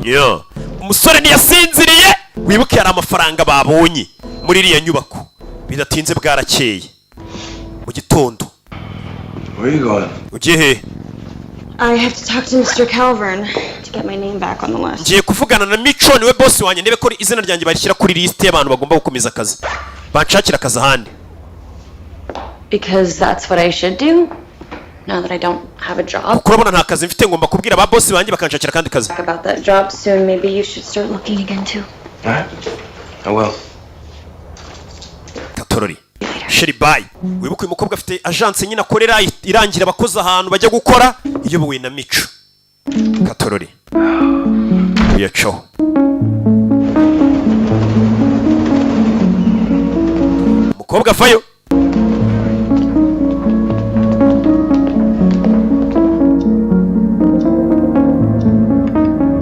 Yeah. Umusore ntiyasinziriye. Wibuke hari amafaranga babonye muri iriya nyubako. Bidatinze bwarakeye. Mu gitondo. Where are you going? Ugiye he? I have to talk to Mr. Calvern to get my name back on the list. Ngiye kuvugana na Mico, niwe boss wanjye, ndebe ko izina ryanjye barishyira kuri lisite y'abantu bagomba gukomeza akazi, banshakira akazi ahandi. Because that's what I should do now that I don't have a job. Kuko urabona nta kazi mfite, ngomba kubwira ba boss banjye bakanshakira akandi kazi. Talk about that job soon. Maybe you should start looking again too. All right. I will. Katorori chérie, bye. Wibuke uyu mukobwa afite agence nyine akorera, irangira abakozi ahantu bajya gukora, iyobowe na Mico. Katorori uyacaho. Umukobwa avayo.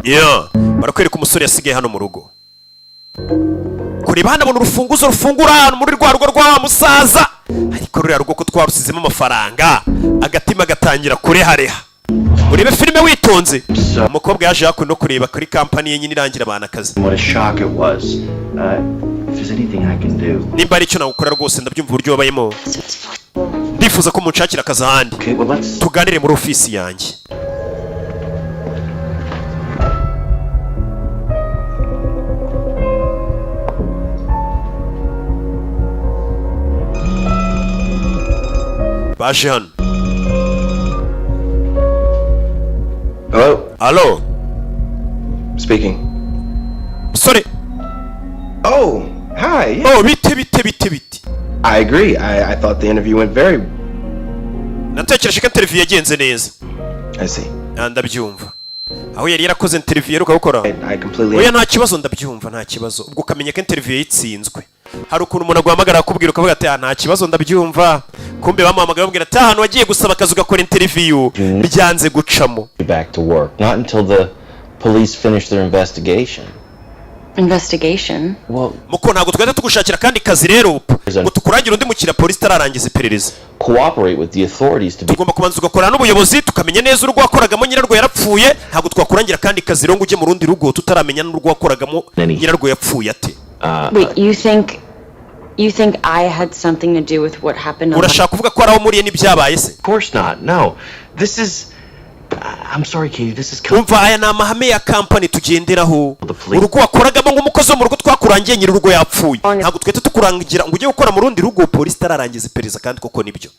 Yeah. Barakwereka umusore yasigaye hano mu rugo. Kureba hano, abona urufunguzo rufungura ahantu muri rwa rugo rwa wa musaza, ariko ruriya rugo ko twarusizemo amafaranga, agatima gatangira kurehareha. Urebe filime witonze. Umukobwa yaje hakuno no kureba kuri kampani ye nyine irangira abantu akazi. What a shock it was. If there's anything I can do. Nimba ari icyo nagukora rwose, ndabyumva uburyo wabayemo. Ndifuza ko munshakira akazi ahandi. Okay, well, let's. Tuganire muri ofisi yanjye. Baje hano. Hello? Alo. Speaking. Musore. Oh, hi. Yeah. Oh, bite, bite, bite, bite? I agree. I thought the interview went very. Natekereje ko interview yagenze neza. I see. Ah, ndabyumva. Aho yari yarakoze interview yaheruka gukora. I completely. Oya, nta kibazo, ndabyumva, nta kibazo. Ubwo ukamenya ko interview yayitsinzwe. Hari ukuntu umuntu aguhamagara akubwira, ukavuga ati: "Ah, nta kibazo, ndabyumva." Kumbe bamuhamagaye bamubwira ati: "Ahantu wagiye gusaba akazi ugakora interview, byanze gucamo." Back to work. Not until the police finish their investigation. Investigation? Well, Muko, ntabwo twahita tugushakira akandi kazi rero ngo tukurangire undi mukiriya polisi itararangiza iperereza. cooperate with the authorities to be Tugomba kubanza ugakorana n'ubuyobozi, tukamenya neza urugo wakoragamo nyirarwo yarapfuye. Ntabwo twakurangira akandi kazi rero ngo ujye mu rundi rugo tutaramenya n'urugo wakoragamo nyirarwo yapfuye ate. Wait, you think I had something to do with what happened on Urashaka kuvuga ko hari aho muriye n'ibyabaye se? Of course not. No. This is. I'm sorry, Katie. This is. Umva, aya ni amahame ya kampani tugenderaho. Urugo wakoragamo nk'umukozi wo mu rugo twakurangiye, nyir'urugo yapfuye. Ntabwo twahita tukurangira ngo ujye gukora mu rundi rugo polisi itararangiza iperereza. Kandi koko nibyo.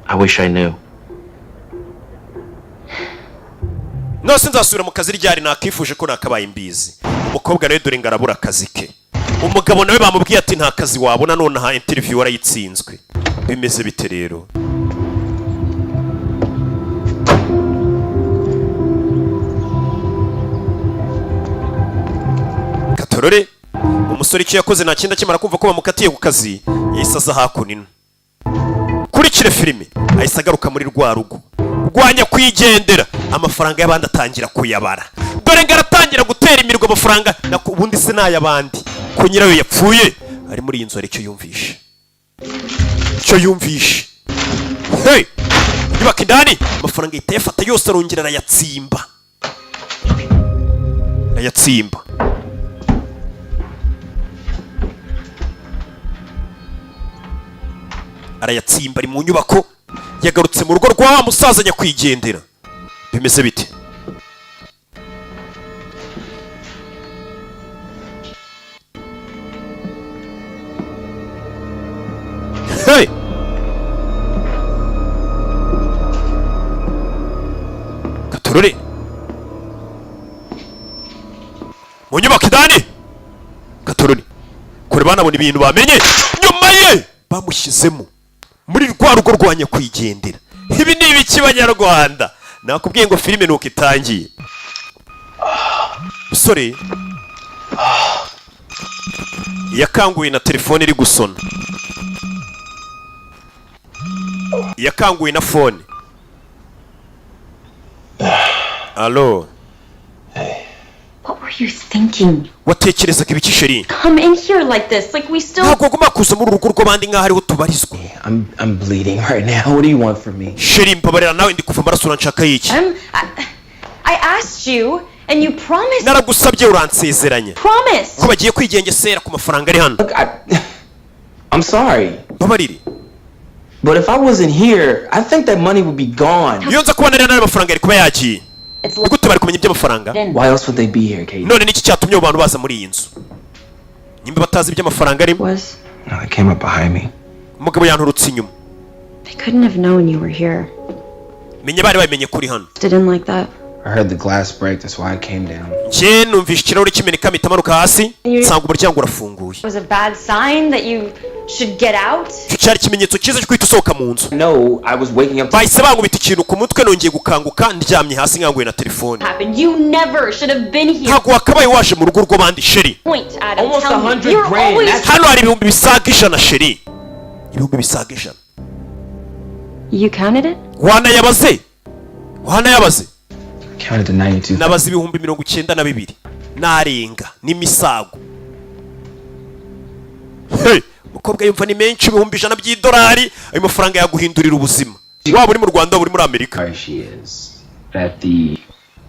I wish I knew. Nose nzasubira mu kazi ryari? Nakifuje ko nakabaye imbizi. Umukobwa nawe dore ngo arabura akazi ke. Umugabo nawe bamubwiye ati: "Nta kazi wabona nonaha, interview warayitsinzwe." Bimeze bite rero? Katorore, umusore icyo yakoze nta kindi, akimara kumva ko bamukatiye ku kazi, yahise aza hakuno ino. Kurikire filime. Ahise agaruka muri rwa rugo rwa nyakwigendera, amafaranga y'abandi atangira kuyabara. Dore ngo aratangira gutera imirwa amafaranga. Ubundi se ni ay'abandi ko nyirayo yapfuye? Ari muri iyi nzu, hari icyo yumvishe, icyo yumvishe. Hey! Nyubako indani, amafaranga ahita ayafata yose, arongera arayatsimba, arayatsimba. Arayatsimba. Ari mu nyubako, yagarutse mu rugo rwa wa musaza nyakwigendera. Bimeze bite? Hey! Katurore, mu nyubako indani, katurore kure, banabona ibintu bamenye nyuma ye bamushyizemo muri rwa rugo rwa nyakwigendera. Ibi ni ibiki banyarwanda? Nakubwiye ngo filime nuko itangiye. Musore yakanguye na telefone iri gusona, yakanguye na phone. Alo. What were you thinking? Watekerezaga ibiki, chérie? Come in here like this, like we still Ntabwo wagomba kuza muri uru rugo rw'abandi nk'aho ariho tubarizwa. I'm bleeding right now. What do you want from me? Chérie, mbabarira nawe, ndi kuva amaraso, uranshaka y'iki? I asked you and you promised. Naragusabye, uransezeranya Promised. ko bagiye kwigengesera ku mafaranga ari hano. I'm sorry. Mbabarire. But if I wasn't here, I think that money would be gone. Iyo nza kuba nari n'ayo mafaranga yari kuba yagiye. Ni gute bari kumenya iby'amafaranga? Why else would they be here, Katie? None niki cyatumye abo bantu baza muri iyi nzu nimba batazi iby'amafaranga arimo? No, they came up behind me. Umugabo yanturutse inyuma. They couldn't have known you were here. Menya bari babimenye kuri hano. Didn't like that. I heard the glass break, that's why I came down. Njye numvishe ikirahuri kimeneka, mpita manuka hasi nsanga umuryango urafunguye. Was a bad sign that you should get out? Icyo cyari ikimenyetso cyiza cyo guhita usohoka mu nzu. No, I was waking up. Bahise bankubita ikintu ku mutwe, nongeye gukanguka ndyamye hasi nkanguye na telefone. Happened. You never should have been here. Ntabwo wakabaye waje mu rugo rw'abandi, chérie. Point, Adam. Almost Tell me. 100 You're grand. always That's- Hano hari 100,000,000, chérie, 100,000,000. You counted it? Wanayabaze, wanayabaze. Counted to 92. Nabaze 92,000 narenga n'imisago. Hey, umukobwa yumva ni menshi, $100,000,000. Ayo mafaranga yaguhindurira ubuzima, waba uri mu Rwanda, waba uri muri Amerika. Sorry she is. That the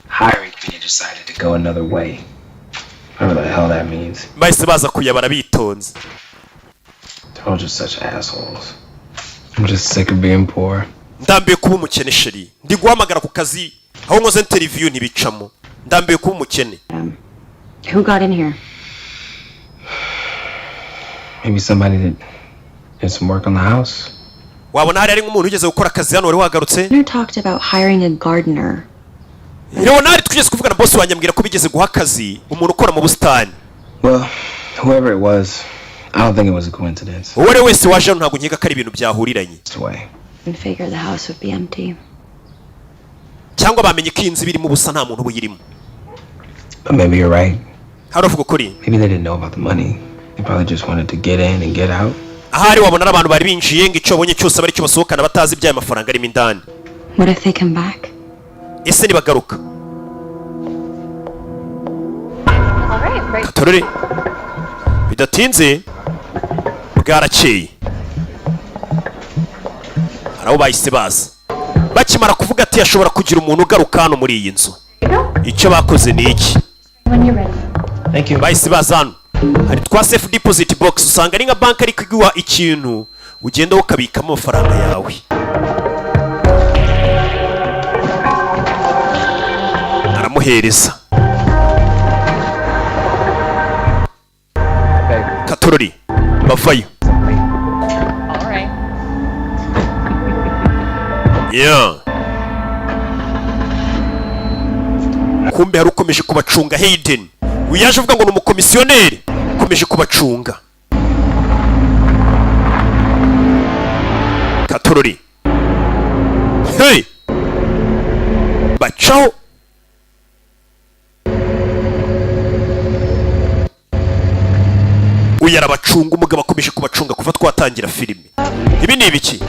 hiring committee decided to go another way. Whatever the hell that means. Bahise baza kuyabara bitonze. They're all just such assholes. I'm just sick of being poor. Ndambiwe kuba umukene, chérie. Ndi guhamagara ku kazi aho nkoze interview ntibicamo. Ndambiwe kuba umukene. Who got in here? Maybe somebody that did some work on the house. Wabona hari ari nk'umuntu ugeze gukora akazi hano wari wagarutse. Leonard talked about hiring a gardener. Leonard twigeze kuvugana, boss wanjye ambwira ko bigeze guha akazi umuntu ukora mu busitani. Well, whoever it was, I don't think it was a coincidence. Uwo ari we wese waje hano, ntabwo nkeka ko ari ibintu byahuriranye. It's the way. And figure the house would be empty. Cyangwa bamenye ko iyi nzu iba irimo ubusa, nta muntu uba uyirimo. But maybe you're right. Hari uvuga ukuri. Maybe they didn't know about the money. They probably just wanted to get in and get out. Ahari wabona ari abantu bari binjiye ngo icyo babonye cyose abe aricyo basohokana, batazi iby'aya mafaranga arimo indani. What if they come back? Ese nibagaruka? Katorore, bidatinze bwarakeye, hari abo bahise baza bakimara kuvuga ati hashobora kugira umuntu ugaruka hano muri iyi nzu. Icyo bakoze ni iki? When you're ready. Thank you. Bahise baza hano hari twa safe deposit box, usanga ari nka banki ariko iguha ikintu ugenda ukabikamo amafaranga yawe. Aramuhereza katorori, bavayo. All right. Yeah. Kumbe hari ukomeje kubacunga, Hayden uyaje avuga ngo ni umukomisiyoneri ukomeje kubacunga. Katorori, hey, bacaho. Uyu arabacunga, umugabo akomeje kubacunga kuva twatangira filime. Ibi ni ibiki?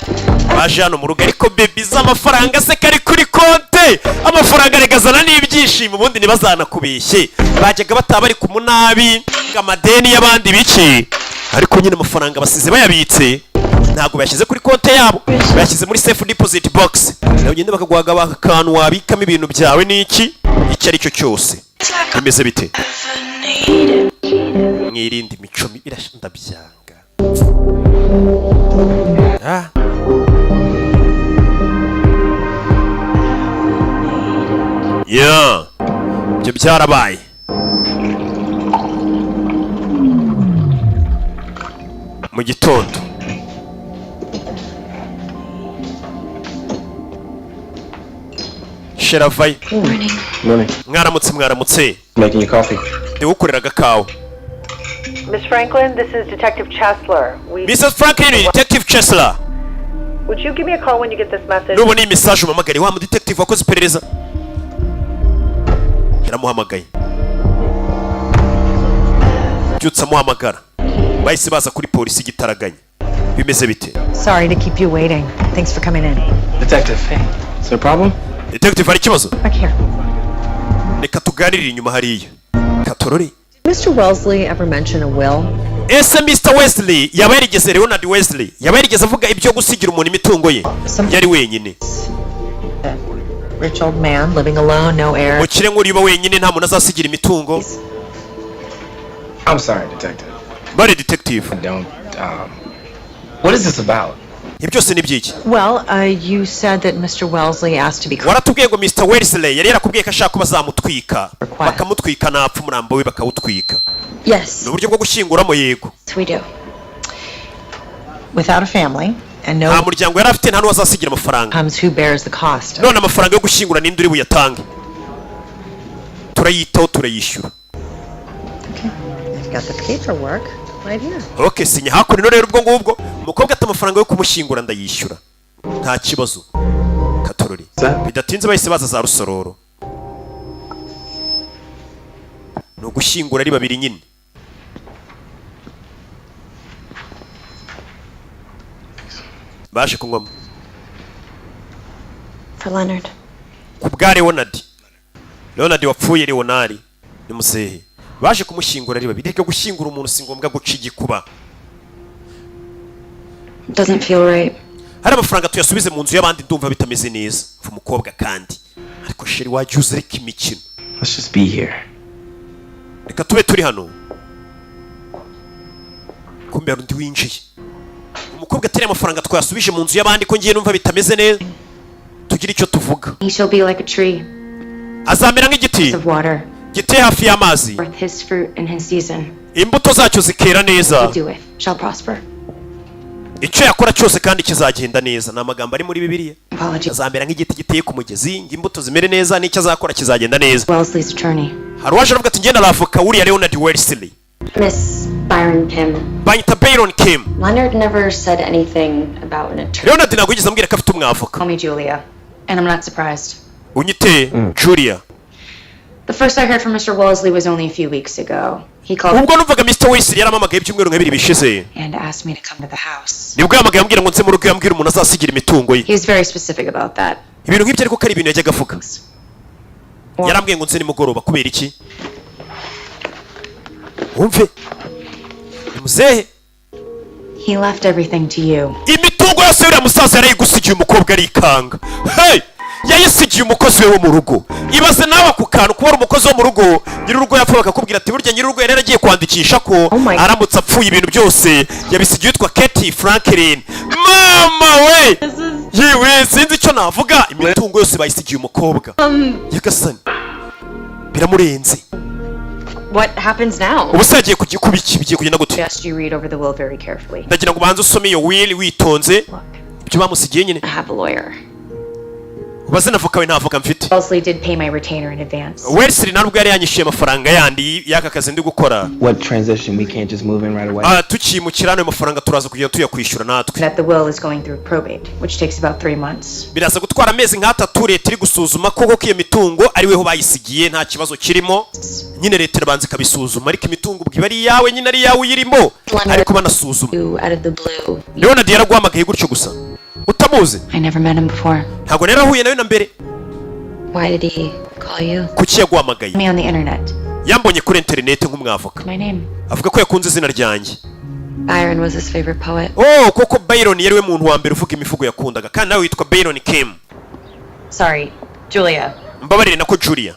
Baje hano mu rugo, ariko baby, z'amafaranga se kari kuri konte? Amafaranga regazana n'ibyishimo. Ubundi ntibazanakubeshye, bajyaga bataba bari ku munabi ngo amadeni y'abandi biki, ariko nyine amafaranga basize bayabitse, ntabwo bayashyize kuri konte yabo, bayashyize muri safe deposit box. Nawe ugenda bakaguha akantu wabikamo ibintu byawe n'iki, icyo ari cyo cyose. Bimeze bite? Mwirinde imico mibi, ndabyanga. Ah. Yeah. Ibyo byarabaye mu gitondo. Sheravayo. Morning. Morning. Mwaramutse, mwaramutse. Making you coffee. Ndiwukorera agakawa. Miss Franklin, this is Detective Chesler. We Mrs Franklin, Detective Chesler. Would you give me a call when you get this message? Nubona iyi message umamagare wa mudetective wakoze iperereza. Yaramuhamagaye, byutse amuhamagara. Bahise baza kuri polisi igitaraganya. Bimeze bite? Sorry to keep you waiting. Thanks for coming in. Detective, hey. Is there a problem? Detective, hari ikibazo? Back here. Reka tuganirire inyuma hariya, katorore. Mr. Wellesley ever mention a will? Ese Mr Wesley yaba yarigeze, Leonard Wesley, yaba yarigeze avuga ibyo gusigira umuntu imitungo ye yari wenyine? Rich old man living alone, no heir. Umukire nk'uriba wenyine, nta muntu azasigira imitungo. I'm sorry, Detective. Bari detective. I don't, what is this about? Ibyo byose ni byiki? Well, you said that Mr. Wellesley asked to be Waratubwiye ngo Mr. Wellesley yari yarakubwiye ko ashaka ko bazamutwika, bakamutwika napfa, umurambo we bakawutwika. Yes. Ni uburyo bwo gushyinguramo, yego. We do. Without a family and no Nta muryango yari afite, nta n'uwazasigira amafaranga. comes who bears the cost. None amafaranga yo gushyingura ninde uri buyatange? Turayitaho, turayishyura. I've got the paperwork right here. Ok, sinya hakuno rero. Ubwo ngubwo umukobwa ati amafaranga yo kumushyingura ndayishyura, nta kibazo. Katorori, bidatinze bahise baza za Rusororo. Ni ugushyingura ari babiri nyine. Baje kunywamo. For Leonard. Ku bwa Leonard. Leonard wapfuye, Leonard ni muzehe. Baje kumushyingura ari babiri. Reka, gushyingura umuntu si ngombwa guca igikuba. Doesn't feel right. Hari amafaranga tuyasubize mu nzu y'abandi, ndumva bitameze neza. Mva umukobwa kandi, ariko chéri, wajya uza reka imikino. Let's just be here. Reka tube turi hano. Kumbe hari undi winjiye. Umukobwa atari amafaranga twayasubije mu nzu y'abandi, ko ngiye numva bitameze neza, tugire icyo tuvuga. He shall be like a tree Azamera nk'igiti of water, giteye hafi y'amazi, forth his fruit in his season. imbuto zacyo zikera neza. He doeth shall prosper. Icyo yakora cyose kandi kizagenda neza. Ni amagambo ari muri Bibiliya. Apology. Azamera nk'igiti giteye ku mugezi ngo imbuto zimere neza, n'icyo azakora kizagenda neza. Wellesley's attorney. Hari uwaje aravuga ati ngenda aravoka wuriya Leonard Wellesley. Miss Byron Pym. Banyita Byron Kim. Leonard never said anything about an attorney. Leonard ntabwo yigeze ambwira ko afite umwavoka. Call me Julia, and I'm not surprised. Unyite Julia. The first I heard from Mr. Wellesley was only a few weeks ago. He called Ubwo numvaga Mr. Wellesley yarampamagaye ibyumweru nka 2 bishize. and asked me to come to the house. Nibwo yahamagaye ambwira ngo nze mu rugo, yambwira umuntu azasigira imitungo ye. He was very specific about that. Ibintu nk'ibyo, ariko ko ari ibintu yajyaga avuga. Yarambwiye ngo nze nimugoroba. Kubera iki? Wumve, ni muzehe. He left everything to you. Imitungo yose y'uriya musaza yarayigusigiye. Umukobwa arikanga. Hey, yayisigiye umukozi we wo mu rugo. Ibaze nawe ako kantu, kuba ari umukozi wo mu rugo, nyir'urugo yapfa bakakubwira ati burya nyir'urugo yari yaragiye kwandikisha ko aramutse apfuye ibintu byose yabisigiye witwa Katie Franklin. Mama we, yewe, sinzi icyo navuga. Imitungo yose bayisigiye umukobwa. Nyagasani, biramurenze. What happens now? Ubu se yagiye kuba iki? Bigiye kugenda gute? Suggest you read over the will very carefully. Ndagira ngo ubanze usome iyo will witonze, ibyo bamusigiye nyine. I have a lawyer. Ubaze na avoka we. Nta avoka mfite. Wellesley did pay my retainer in advance. Wellesley ntabwo yari yanyishyuye amafaranga yandi y'aka kazi ndi gukora. What transition? We can't just move in right away. Ah, tukimukira hano ayo mafaranga turaza kugenda tuyakwishyura natwe. That the will is going through probate, which takes about 3 months. Biraza gutwara amezi nk'atatu, leta iri gusuzuma koko ko iyo mitungo ari weho bayisigiye, nta kibazo kirimo nyine. Leta irabanza ikabisuzuma, ariko imitungo ubwo iba ari iyawe nyine, ari iyawe uyirimo, ariko banasuzuma. Out of the blue. Leonard yaraguhamagaye gutyo gusa utamuzi? I never met him before. Ntabwo rero ahuye nawe na mbere. Why did he call you? Kuki yaguhamagaye? Me on the internet. Yambonye kuri interineti nk'umwavoka. My name. Avuga ko yakunze izina ryanjye. Byron was his favorite poet. Oh, koko Byron yari we muntu wa mbere uvuga imivugo yakundaga, kandi nawe witwa Byron Kim. Sorry, Julia. Mbabarire, nako Julia.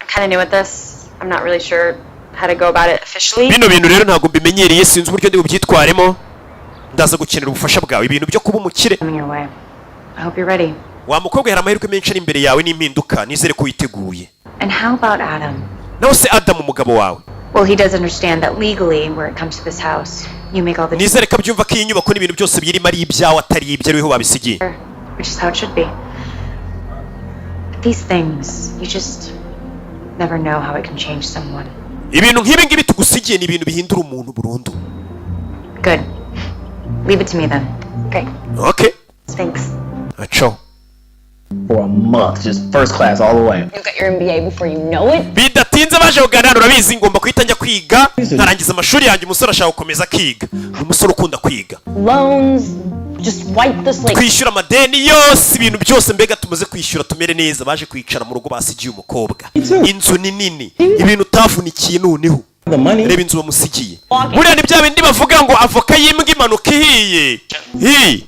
I'm kind of new at this. I'm not really sure how to go about it officially. Bino bintu rero ntabwo mbimenyereye, sinzi uburyo ndi bubyitwaremo, ndaza gukenera ubufasha bwawe, ibintu byo kuba umukire. Coming your way. I hope you're ready. Wa mukobwa, hari amahirwe menshi ari imbere yawe n'impinduka, nizere ko witeguye. And how about Adam? Nawe se Adam, umugabo wawe? Well, he does understand that legally, where it comes to this house, you make all the Nizere ko abyumva ko iyi nyubako n'ibintu byose biyirimo ari ibyawe, atari ibye, ariho babisigiye. which is how it should be. But these things, you just never know how it can change someone. Ibintu nk'ibi ngibi tugusigiye ni ibintu bihindura umuntu burundu. Good. Leave it to me then. Okay. Okay. Thanks. Acaho. For a month, just first class all the way. You got your MBA before you know it. Bidatinze baje kuganira. Urabizi, ngomba guhita njya kwiga nkarangiza amashuri yanjye. Umusore ashaka gukomeza akiga, ni umusore ukunda kwiga. Loans, just wipe the slate. Twishyura amadeni yose, ibintu byose mbega tumaze kwishyura, tumere neza. Baje kwicara mu rugo basigiye umukobwa. Inzu ni nini, ibintu utavunikiye. Noneho reba inzu bamusigiye. Buriya ni bya bindi bavuga ngo avoka y'imbwa imanuka ihiye. Hi!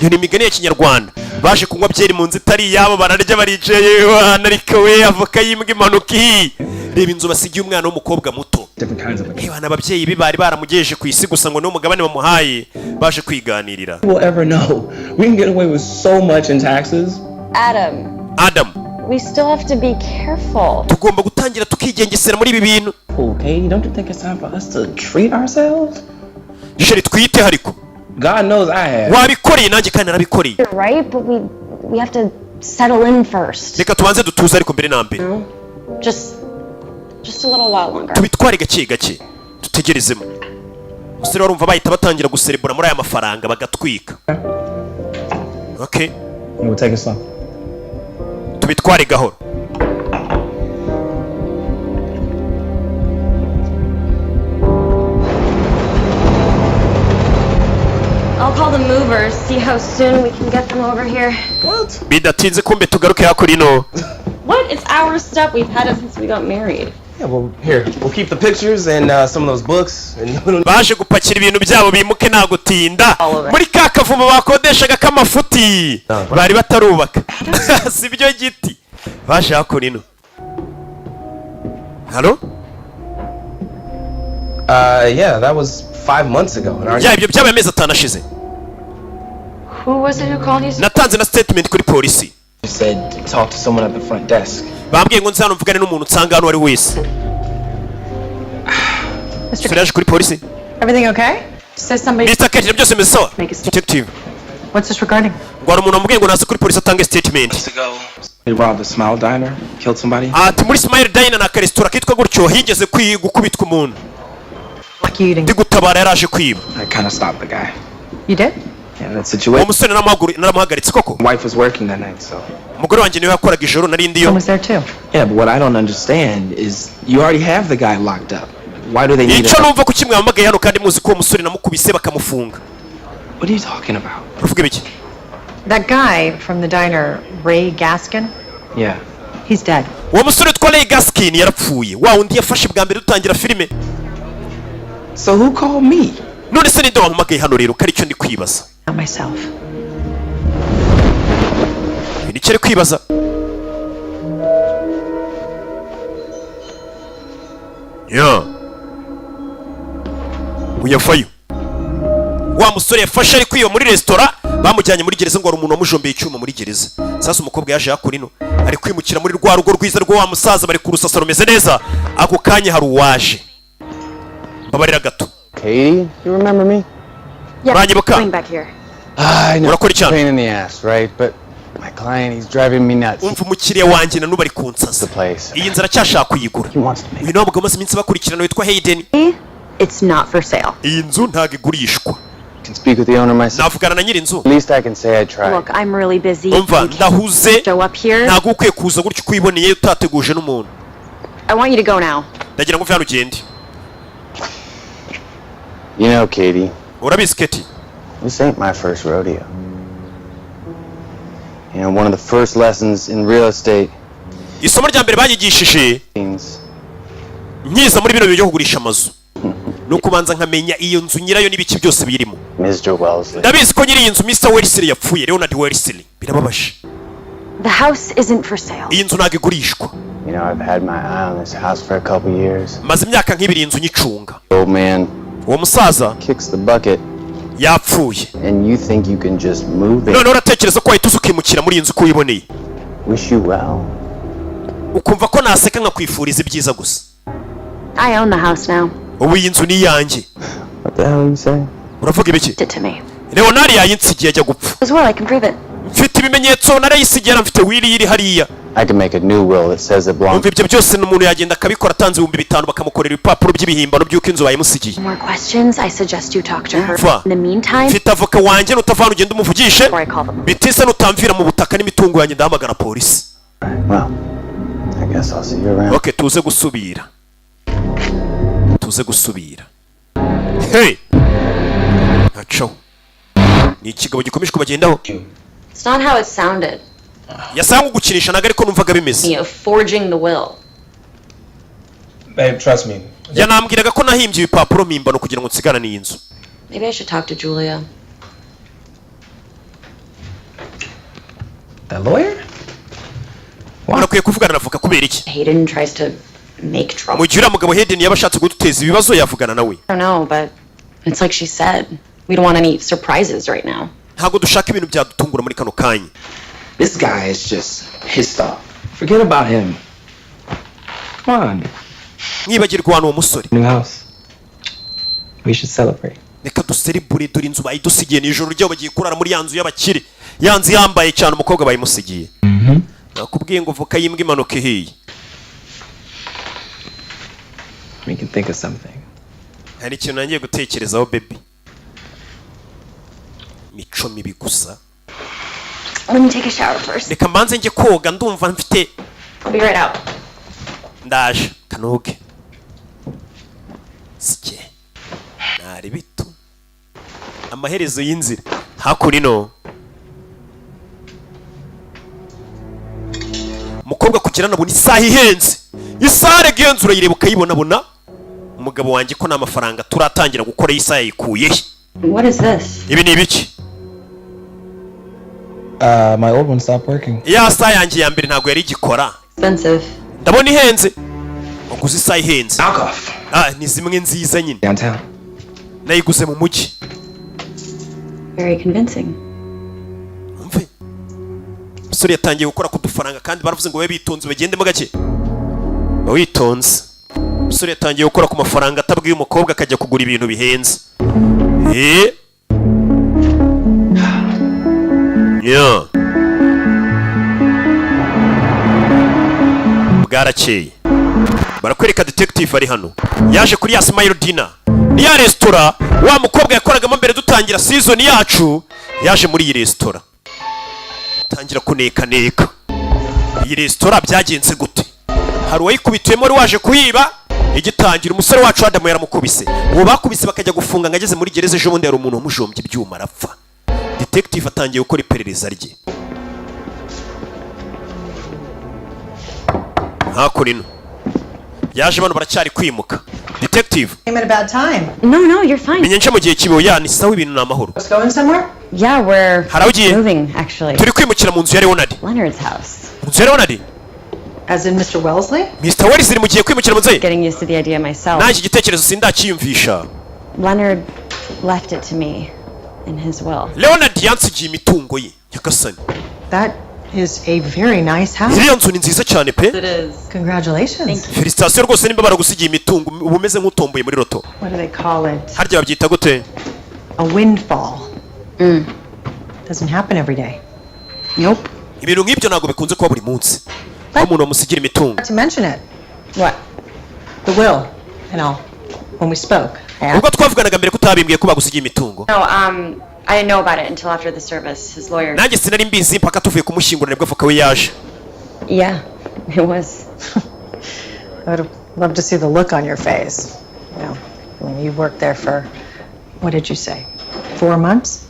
Iyo ni imigani ya Kinyarwanda. Baje kunywa byeri mu nzu itari iyabo, bararya, baricaye wana. Ariko we, avoka y'imbwa imanuka ihiye. Reba inzu basigiye umwana w'umukobwa muto. Different kinds of. Reba, ababyeyi be bari baramugejeje ku isi gusa ngo niwo mugabane bamuhaye. Baje kwiganirira. We'll ever know. We can get away with so much in taxes. Adam, Adam, we still have to be careful. Tugomba gutangira tukigengesera muri ibi bintu. Okay, don't you think it's time for us to treat ourselves? Chéri, twite ariko. God knows I have. Wabikoreye, nanjye kandi narabikoreye. You're right, but we have to settle in first. Reka tubanze dutuze ariko mbere na mbere. Just a little while longer. Tubitware gake gake, dutegerezemo. Umusore warumva bahita batangira guserebura muri aya mafaranga bagatwika. Okay. We'll take it slow. Tubitware gahoro. I'll call the movers, see how soon we can get them over here. What? Bidatinze kumbe tugaruke hakurino. What? It's our stuff. We've had it since we got married. Yeah, well, here, we'll keep the pictures and some of those books. And we don't Baje gupakira ibintu byabo bimuke, nta gutinda, muri ka kavumo bakodeshaga k'amafuti bari batarubaka. Si byo giti baje hakurino. Halo? Yeah, that was 5 months ago. And our Ya, ibyo byabaye amezi 5 ashize. Who was it who called you? Natanze na statement kuri polisi. said to talk to someone at the front desk. Bambwiye ngo nze hano mvugane n'umuntu nsanga hano uwo ari we wese. Umusore yaje kuri polisi. Everything okay? Says somebody. Mr. Kate, byose bimeze sawa, detective? What's this regarding? Ngo hari umuntu wamubwiye ngo naze kuri polisi atange statement. They robbed the Smile Diner, killed somebody. Ati muri Smile Diner, ni akaresitora kitwa gutyo, higeze gukubitwa umuntu. Lucky you didn't. Ndi gutabara, yaraje kwiba. I kind of stopped the guy. You did? Yeah, that Uwo situation. musore naramuhagaritse koko. Wife was working that night, so. Umugore wanjye niwe yakoraga ijoro, nari ndiyo. Someone was there too. Yeah, but what I don't understand is you already have the guy locked up. Why do they need Icyo a... numva, kuki mwahamagaye hano kandi muzi ko uwo musore namukubise bakamufunga? What are you talking about? Uravuga ibiki? That guy from the diner, Ray Gaskin, Yeah. he's dead. Uwo musore witwa Ray Gaskin yarapfuye, wa wundi yafashe bwa mbere dutangira filime. So who called me? None se ninde wampamagaye hano rero, ko aricyo ndi kwibaza? Not myself. Ibi nicyo ari kwibaza ya uyavayo. Wa musore yafashe ari kwiba muri resitora bamujyanye muri gereza, ngo hari umuntu wamujombeye icyuma muri gereza. Sasa umukobwa yaje hakuno, ari kwimukira muri rwa rugo rwiza rwa wa musaza, bari kurusasa rumeze neza. Ako kanya hari uwaje. Mbabarira gato. Katie, you remember me? Yeah, Uranyibuka? going back here. I know. Urakora iki? Pain in the ass, right? But my client, he's driving me nuts. Umva, umukiriya wanjye na n'ubu ari kunsaza. Place. Iyi nzara aracyashaka kuyigura. Uyu ni wa mugabo umaze iminsi bakurikirana witwa Hayden. It's not for sale. Iyi nzu ntabwo igurishwa. Can speak with the owner myself. Navugana na nyiri inzu. At least I can say I tried. Look, I'm really busy. Umva, ndahuze. Show up here. Ntabwo ukwiye kuza gutyo uko wiboneye utateguje n'umuntu. I want you to go now. Ndagira ngo uve hano ugende. You know, Katie, Urabizi Katie, this ain't my first rodeo. One of the first lessons in real estate isomo rya mbere banyigishije means nkiza muri bino bintu byo kugurisha amazu ni ukubanza nkamenya iyo nzu, nyirayo n'ibiki byose birimo. Mr. Wellesley. Ndabizi ko nyiri iyi nzu Mr. Wellesley yapfuye, Leonard Wellesley. Birababaje. The house isn't for sale. Iyi nzu ntabwo igurishwa. I've had my eye on this house for a couple years. Maze imyaka nk'ibiri iyi nzu nyicunga. Old man Uwo musaza kicks the bucket, yapfuye. and you think you can just move in. Noneho uratekereza ko wahita uza ukimukira muri iyi nzu uko wiboneye? Wish you well. Ukumva ko naseka nkakwifuriza ibyiza gusa? I own the house now. Ubu iyi nzu ni iyanjye. What the hell are you saying? Uravuga ibiki? It to me. Leonard yayinsigiye ajya gupfa. As well, I can prove it. Mfite ibimenyetso, narayisigiye, mfite will iri hariya. I can make a new will that says it belongs. Umva, ibyo byose umuntu yagenda akabikora atanze 5000, bakamukorera ibipapuro by'ibihimbano by'uko inzu bayimusigiye. More questions? I suggest you talk to her. Umva. In the meantime, Mfite avoka wanjye, nutavana ugenda umuvugishe. Bitise nutamvira mu butaka n'imitungo yanjye, ndahamagara polisi. Well, I guess I'll see you around. Ok, tuze gusubira, tuze gusubira. Hey, ntacaho, ni ikigabo gikomeje kubagendaho. It's not how it sounded. Yasanga gukinisha, ntabwo ariko numvaga bimeze. Forging the will. Babe, trust me. Yanambwiraga ko nahimbye ibipapuro mpimbano kugira ngo nsigarane iyi nzu. Maybe I should talk to Julia. The lawyer? Urakwiye kuvugana na avoka. Kubera iki? Hayden tries to make trouble. Mu gihe uriya mugabo Hayden yaba ashatse kuduteza ibibazo, yavugana nawe. I don't know, but it's like she said. We don't want any surprises right now. Ntabwo dushaka ibintu byadutungura muri kano kanya. This guy is just pissed off. Forget about him. Come on. Mwibagirwa hano uwo musore. New house. We should celebrate. Reka duseribure, dore inzu bayidusigiye. Ni ijoro ryabo, bagiye kurara muri ya nzu y'abakire, ya nzu yambaye cyane. Umukobwa bayimusigiye. Nakubwiye ngo voka y'imbwa imanuka ihiye. We can think of something. Hari ikintu nangiye gutekerezaho, baby. Mico mibi gusa. Let me take a shower first. Reka mbanze njye koga, ndumva mfite. I'll be right out. Ndaje kanoge sike ntari bitu. Amaherezo y'inzira hakuno, umukobwa kugira nabona isaha ihenze. Isaha rega iyo nzu urayireba ukayibonabona. Umugabo wanjye ko nta mafaranga turatangira gukora, iyi saha yayikuye he? What is this? Ibi ni ibiki? My old one stopped working. Ya saha yanjye ya mbere ntabwo yari igikora. Expensive. Ndabona ihenze, waguze isaha ihenze. Knock off. Ah, ni zimwe nziza nyine. Downtown. Nayiguze mu mujyi. Very convincing. Umve, umusore yatangiye gukora ku dufaranga, kandi baravuze ngo babe bitonze, bagendemo gake, ba witonze. Umusore yatangiye gukora ku mafaranga atabwiye umukobwa, akajya kugura ibintu bihenze. Yeah. Bwarakeye, barakwereka detective ari hano, yaje kuri ya Smile Diner, ni ya resitora wa mukobwa yakoragamo mbere dutangira season yacu. Yaje muri iyi resitora, tangira kunekaneka iyi resitora. Byagenze gute? Hari uwayikubitiyemo wari waje kuyiba igitangira. Umusore wacu Adamu yaramukubise, uwo bakubise bakajya gufunga ngo ageze muri gereza. Ejo bundi hari umuntu wamujombye ibyuma arapfa. Detective atangiye gukora iperereza rye hakuno. Yaje, bano baracyari kwimuka. Detective. Came at a bad time. No, you're fine. Menya nce mu gihe kibi? Oya, ni sawa, ibintu ni amahoro. Going somewhere? Yeah, we're Hari aho ugiye? moving, actually. Turi kwimukira mu nzu ya Leonard. Leonard's house. Mu nzu ya Leonard? As in Mr. Wellesley? Mr. Wells mu giye kwimukira mu nzu ye? Getting used to the idea myself. Nanjye igitekerezo sindakiyumvisha. Leonard left it to me in his will. Leonard yansigiye imitungo ye, nyagasani. That is a very nice house. Iriya nzu ni nziza cyane pe. It is. Congratulations. Félicitations rwose. Nimba baragusigiye imitungo, uba umeze nk'utomboye muri loto. What do they call it? Harya babyita gute? A windfall. Doesn't happen every day. Nope. Ibintu nk'ibyo ntabwo bikunze kuba buri munsi aho umuntu bamusigira imitungo. Not to mention it. What? The will and all. When we spoke, I asked. Ubwo twavuganaga mbere ko utabimbwiye ko bagusigiye imitungo. No, I didn't know about it until after the service. His lawyer. Nanjye sinari mbizi mpaka tuvuye kumushyingura, nibwo avoka we yaje. Yeah, it was. I would have loved to see the look on your face. You know, when you worked there for, what did you say, 4 months?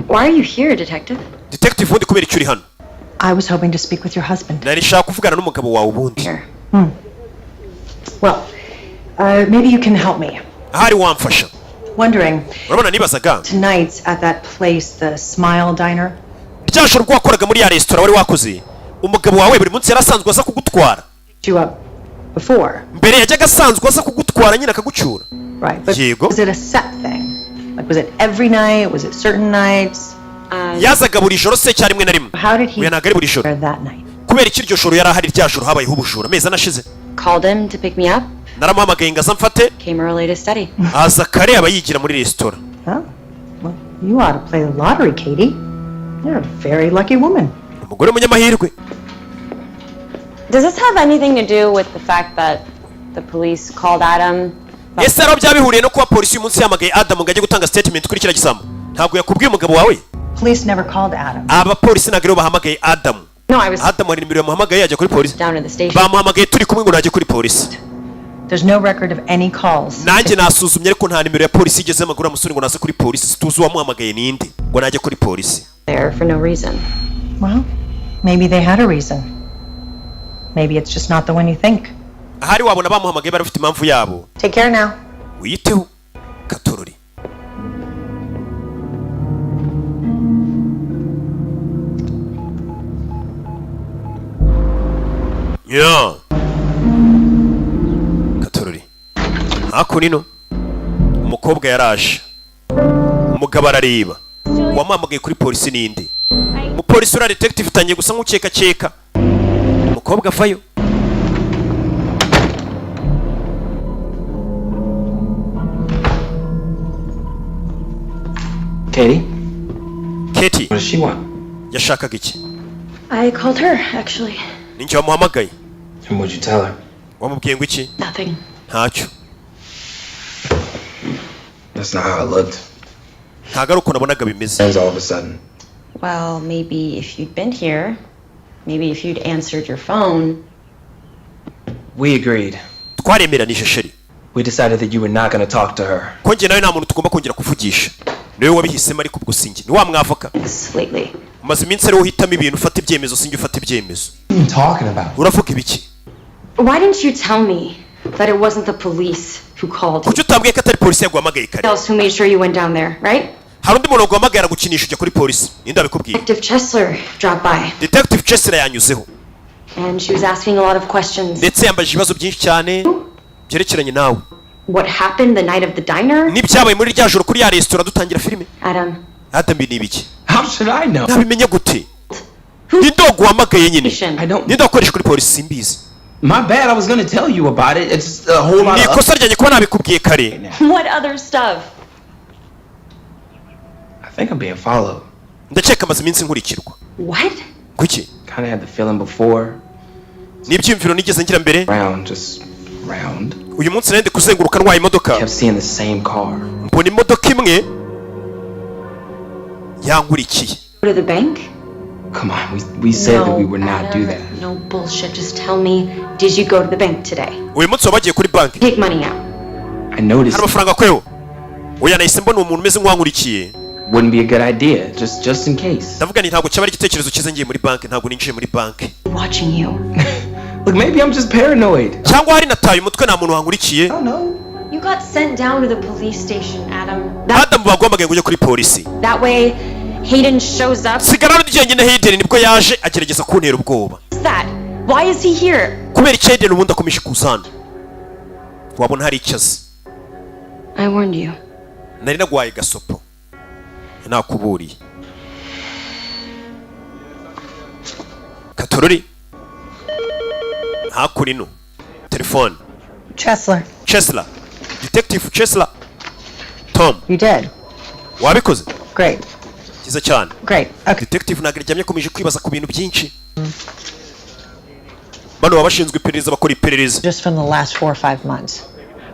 Why are you here, detective? Detective, ubundi kubera icyo uri hano? I was hoping to speak with your husband. Nari nshaka kuvugana n'umugabo wawe ubundi. Well, maybe you can help me. Ahari wamfasha. Wondering, Urabona nibazaga, tonight's at that place, the Smile Diner. rya joro ubwo wakoraga muri ya resitora wari wakoze, umugabo wawe buri munsi yari asanzwe aza kugutwara? You up before, Mbere yajyaga asanzwe aza kugutwara nyine akagucyura? Right? But Yego. was it a set thing? Like, was it every night? Was it certain nights? Yazaga buri joro se cyangwa rimwe na rimwe? How did he Oya, ntabwo ari buri joro. there that night? Kubera iki iryo joro yari ahari, rya joro habayeho ubujura amezi anashize? Called him to pick me up. Naramuhamagaye ngo aze amfate. Came early to study. Aza kare, aba yigira muri resitora. Oh, well, you ought to play the lottery, Katie. You're a very lucky woman. Umugore w'umunyamahirwe. Does this have anything to do with the fact that the police called Adam? Ese hari aho byaba bihuriye no kuba polisi uyu munsi yahamagaye Adamu ngo ajye gutanga statement kuri kiriya gisambo? Ntabwo yakubwiye umugabo wawe? Police never called Adam. Abapolisi ntabwo aribo bahamagaye Adamu. No, I was Adamu hari nimero yamuhamagaye yajya kuri polisi? down to the station. Bamuhamagaye turi kumwe ngo najye kuri polisi. There's no record of any calls. Nanjye nasuzumye, ariko nta nimero ya polisi igeze amaguru musore ngo naze kuri polisi. Tuzi uwamuhamagaye ninde ngo najye kuri polisi. There for no reason. Well, maybe they had a reason. Maybe it's just not the one you think. Ahari wabona bamuhamagaye bari bafite impamvu yabo. Take care now. Wiyiteho katorori. Ya katorori hakuno umukobwa yaraje, umugabo arareba uwamuhamagaye kuri polisi ninde. Umupolisi uriya detective utangiye gusa nk'ukekakeka. Umukobwa avayo. Katie? Katie. What does she want? Yashakaga iki? I called her, actually. Ninjye wamuhamagaye. And what'd you tell her? Wamubwiye ngo iki? Nothing. Ntacyo. That's not how it looked. Ntabwo ari uko nabonaga bimeze. Ends all of a sudden. Well, maybe if you'd been here, maybe if you'd answered your phone. We agreed. Twaremeranije, chéri. We decided that you were not going to talk to her. Ko njye nawe nta muntu tugomba kongera kuvugisha. Niwe wabihisemo, ariko ubwo sinjye, ni wa mwavoka. Lately. Umaze iminsi ariwo uhitamo ibintu, ufata ibyemezo, sinjye ufata ibyemezo. What are you talking about? Uravuga ibiki? Why didn't you tell me that it wasn't the police who called? Kuki utambwiye ko atari polisi yaguhamagaye kare? Else who made sure you went down there, right? Hari undi muntu waguhamagaye aragukinisha ujya kuri polisi. Ninde wabikubwiye? Detective Chesler dropped by, Detective Chesler yanyuzeho. And she was asking a lot of questions. Ndetse yambajije ibibazo byinshi cyane byerekeranye nawe. What happened the night of the diner? N'ibyabaye muri rya joro kuri ya resitora dutangira filime. Adam. Adam, ni ibiki? How should I know? Nabimenye gute? Ninde waguhamagaye nyine? I don't. Ninde wakoresha kuri polisi? Simbizi. My bad. I was going to tell you about it. It's a whole lot Ni of. ikosa ryanjye kuba nabikubwiye kare. What other stuff? I think I'm being followed. Ndakeka amaze iminsi nkurikirwa. What? Kuki? Kind of had the feeling before. Ni ibyiyumviro nigeze ngira mbere. Round, just round. Uyu munsi nari ndi kuzenguruka ntwaye imodoka. Kept seeing the same car. Mbona imodoka imwe yankurikiye. Go to the bank? Come on, we said that we would not do Adam, that. No bullshit. Just tell me, did you go to the bank today? Uyu munsi waba wagiye kuri banki? Take money out. I noticed Hari amafaranga akweho? Oya, nahise mbona uwo muntu umeze nk'uwankurikiye. Wouldn't be a good idea, just in case. Ndavuga nti ntabwo cyaba ari igitekerezo cyiza ngiye muri banki. Ntabwo ninjiye muri banki. Watching you. Look, maybe I'm just paranoid. Cyangwa hari nataye umutwe, nta muntu wankurikiye. You got sent down to the police station, Adam. Adamu, baguhamagaye ngo ujye kuri polisi. That way, Hayden shows up. Sigara ari jyenyine. Hayden nibwo yaje agerageza kuntera ubwoba. What's that? Why is he here? Kubera icyo Hayden ubundi akomeje kuza hano? Wabona hari icyo azi. I warned you. Nari naguhaye gasopo, nakuburiye. Katorori hakurino telefone. Chesler. Chesler, Detective Chesler, Tom. You did. Wabikoze. Great. Cyiza cyane. Great. Okay. Detective ntabwo aryamye, akomeje kwibaza ku bintu byinshi. Bano baba bashinzwe iperereza, bakora iperereza. Just from the last 4 or 5 months.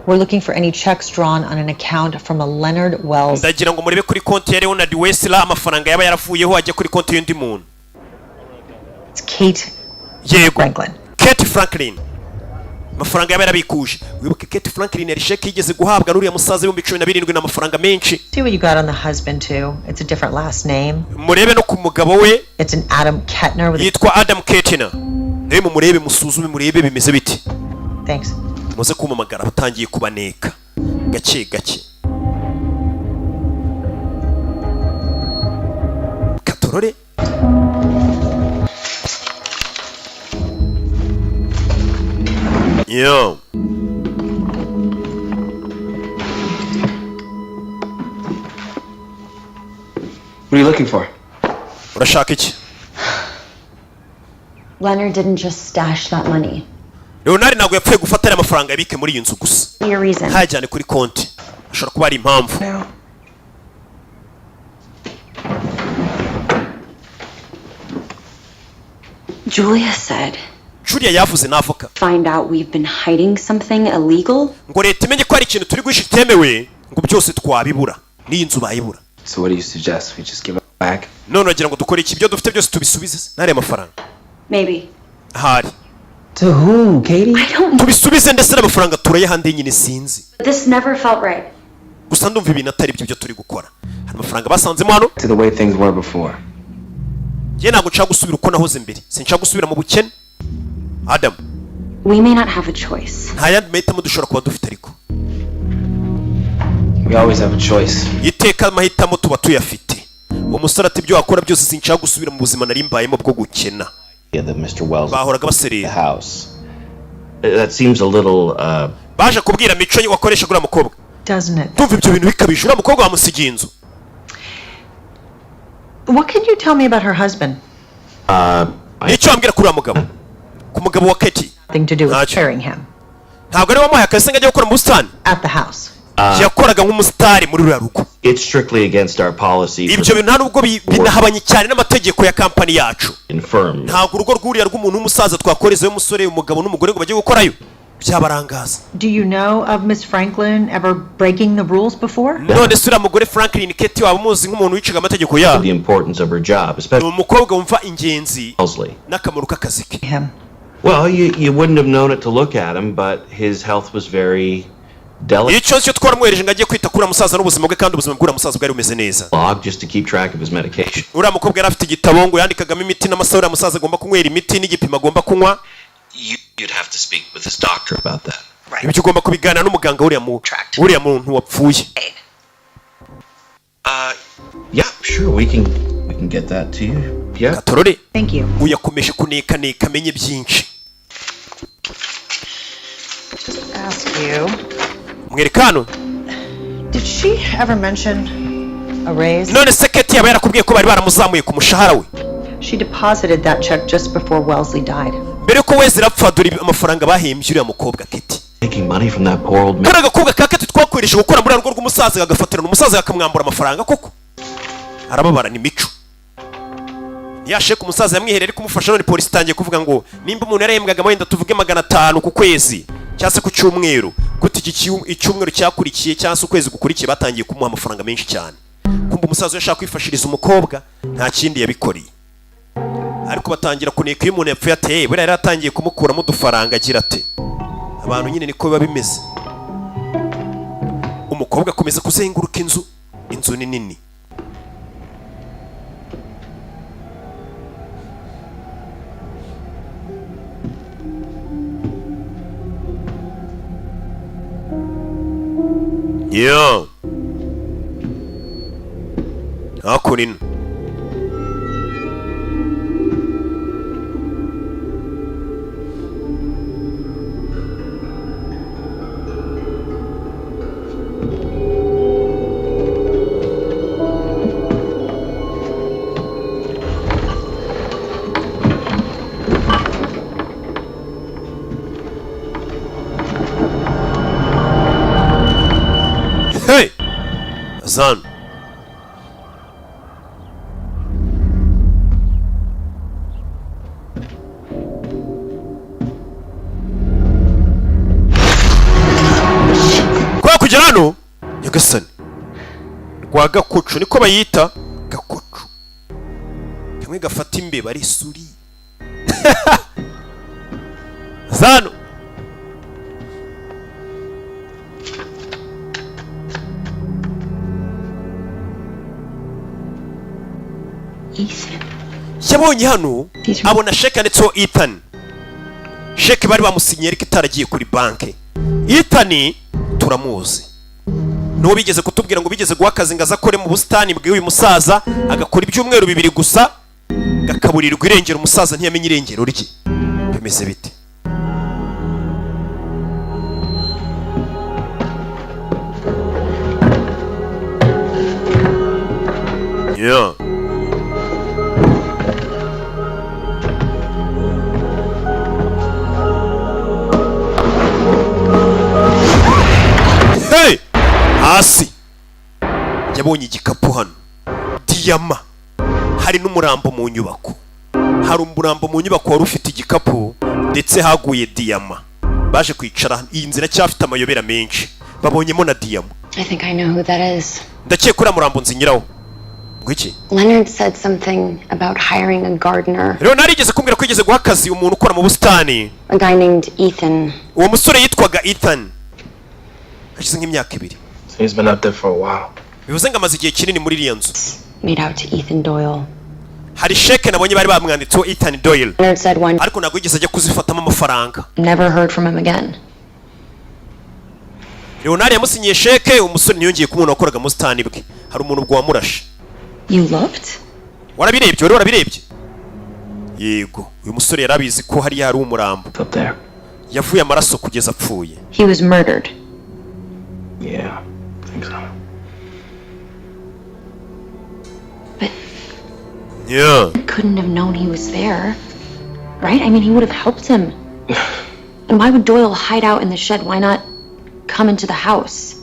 We're looking for any checks drawn on an account from a Leonard Wells. Ndagira ngo murebe kuri konti ya Leonard Wesler amafaranga yaba yaravuyeho ajya kuri konti y'undi muntu. It's Kate Yego. Franklin. Kate Franklin, amafaranga yaba yarabikuje. Wibuke Kate Franklin yari sheke yigeze guhabwa n'uriya musaza 17,000, ni amafaranga menshi. See what you got on the husband too. It's a different last name. Murebe no ku mugabo we. It's an Adam Kettner with a Yitwa Adam Kettner nawe. Mumurebe, musuzume, murebe bimeze biti. Thanks. Muze kumamagara. Batangiye kubaneka gake gake. Katorore. Yo. What are you looking for? Urashaka iki? Leonard didn't just stash that money. Leonard ntabwo yapfuye gufata ariya mafaranga yabike muri iyi nzu gusa. Your reason. Ntayajyane kuri konti, ashobora kuba ari impamvu. Now. Julia said, Julia yavuze n'avoka. Find out we've been hiding something illegal. Ngo leta imenye ko hari ikintu turi guhisha itemewe, ngo byose twabibura, n'iyi nzu bayibura. So what do you suggest? We just give it back? None uragira ngo dukore iki? Ibyo dufite byose tubisubize se? N'ariya mafaranga? Maybe. Ahari. To who, Katie? I don't know. Tubisubize ndetse n'amafaranga turayahande nyine, sinzi. This never felt right. Gusa ndumva ibintu atari byo byo turi gukora. Hari amafaranga basanzemo hano. To the way things were before. Njye ntabwo nshaka gusubira uko nahoze mbere, sinshaka gusubira mu bukene, Adamu. We may not have a choice. Nta yandi mahitamo dushobora kuba dufite ariko. We always have a choice. Iteka amahitamo tuba tuyafite. Uwo musore ati ibyo wakora byose sinshaka gusubira mu buzima nari mbayemo bwo gukena. That Mr. Wells Bahoraga baserera. the house. That seems a little Baje kubwira Mico wakoresha uriya mukobwa. Doesn't it? Ndumva ibyo bintu bikabije, uriya mukobwa wamusigiye inzu. What can you tell me about her husband? Nicyo wambwira kuri uriya mugabo, ku mugabo wa Katie? Nothing to do with Ntacyo. hiring him Ntabwo ari we wamuhaye akazi ngo ajye gukora mu busitani? at the house. Yakoraga nk'umusitari muri ruriya rugo. It's strictly against our policy for Ibyo bintu nta nubwo binahabanye cyane n'amategeko ya kampani yacu. infirm. Ntabwo urugo rw'uriya rw'umuntu w'umusaza twakorezeyo umusore, umugabo n'umugore ngo bajye gukorayo, byabarangaza. Do you know of Miss Franklin ever breaking the rules before? None se uriya mugore Franklin Katie waba umuzi nk'umuntu wicaga amategeko yabo? The importance of her job, Ni especially umukobwa wumva ingenzi Wellesley. n'akamaro k'akazi ke. Him. Well, you wouldn't have known it to look at him, but his health was very delicate. Icyo cyo twaramwohereje ngo ajye kwita kuri uriya musaza n'ubuzima bwe, kandi ubuzima bw'uriya musaza bwari bumeze neza. Log just to keep track of his medication. Uriya mukobwa yari afite igitabo ngo yandikagamo imiti n'amasaha uriya musaza agomba kunywera imiti n'igipimo agomba kunywa. You'd have to speak with his doctor about that. Ibyo ugomba kubiganira n'umuganga w'uriya mu uriya muntu wapfuye. Yeah, sure, we can get that to you. Yeah. Katorore. Thank you. Uyakomeje kunekaneka amenye byinshi. Ask you. Mwereka hano. Did she ever mention a raise? None se Keti yaba yarakubwiye ko bari baramuzamuye ku mushahara we? She deposited that check just before Wellesley died. Mbere yuko Wezi irapfa, dore amafaranga bahembye uriya mukobwa Keti. Taking money from that poor old man. Kariya gakobwa ka Keti twakoresheje gukora muri rugo rw'umusaza, kagafatirana umusaza kakamwambura amafaranga koko, arababara. Ni Mico ntiyasheke umusaza yamwihereye ari kumufasha. None polisi itangiye kuvuga ngo nimba umuntu yarahembwaga wenda tuvuge 500 ku kwezi cyangwa se ku cyumweru, gute iki icyumweru cyakurikiye cyangwa se ukwezi gukurikiye batangiye kumuha amafaranga menshi cyane? Kumva umusaza we ashaka kwifashiriza umukobwa, nta kindi yabikoreye, ariko batangira kuneka iyo umuntu yapfuye ateye buriya yari atangiye kumukuramo udufaranga. Agira ate, abantu nyine niko biba bimeze. Umukobwa akomeza kuzenguruka inzu, inzu ni nini. Yeah. Hakuno ino. Hey! Zan. Kwa kugera hano, nyagasani, rwa gakoco niko bayita, gakoco kamwe gafata imbeba ari isuri zano. Ethan. Yabonye hano, abona sheke yanditseho Ethan, sheke bari bamusinyiye ariko itaragiye kuri banki. Ethan turamuzi, n'uwo bigeze kutubwira ngo bigeze guha akazi ngo aze akore mu busitani bw'uyu musaza, agakora ibyumweru 2 gusa, gakaburirwa irengero, umusaza ntiyamenye irengero rye. Bimeze bite? Yeah. Hey! Hasi yabonye igikapu hano, diyama. Hari n'umurambo mu nyubako, hari umurambo mu nyubako wari ufite igikapu, ndetse haguye diyama. Baje kwicara, iyi nzira iracyafite amayobera menshi, babonyemo na diyama. I think I know who that is. Ndakeka uriya murambo nzi nyirawo. Ngo iki? Leonard said something about hiring a gardener, Rero narigeze kumbwira ko yigeze guha akazi umuntu ukora mu busitani. a guy named Ethan. Uwo musore yitwaga Ethan, hashize nk'imyaka 2. He's been up there for a while. Bivuze ngo amaze igihe kinini muri iriya nzu. Made out to Ethan Doyle. Hari sheke nabonye bari bamwanditseho Ethan Doyle. Leonard said one Ariko ntabwo yigeze ajya kuzifatamo amafaranga. never heard from him again. Leonard yamusinyiye sheke, umusore ntiyongeye kumubona wakoraga mu busitani bwe. Hari umuntu ubwo wamurashe. You looked? Warabirebye? Wari warabirebye? Yego, uyu musore yari abizi ko hariya hari umurambo. Up there. Yavuye amaraso kugeza apfuye. He was murdered. Yeah, I think so. Yeah. Couldn't have known he was there. Right? I mean, he would have helped him. And why would Doyle hide out in the shed? Why not come into the house?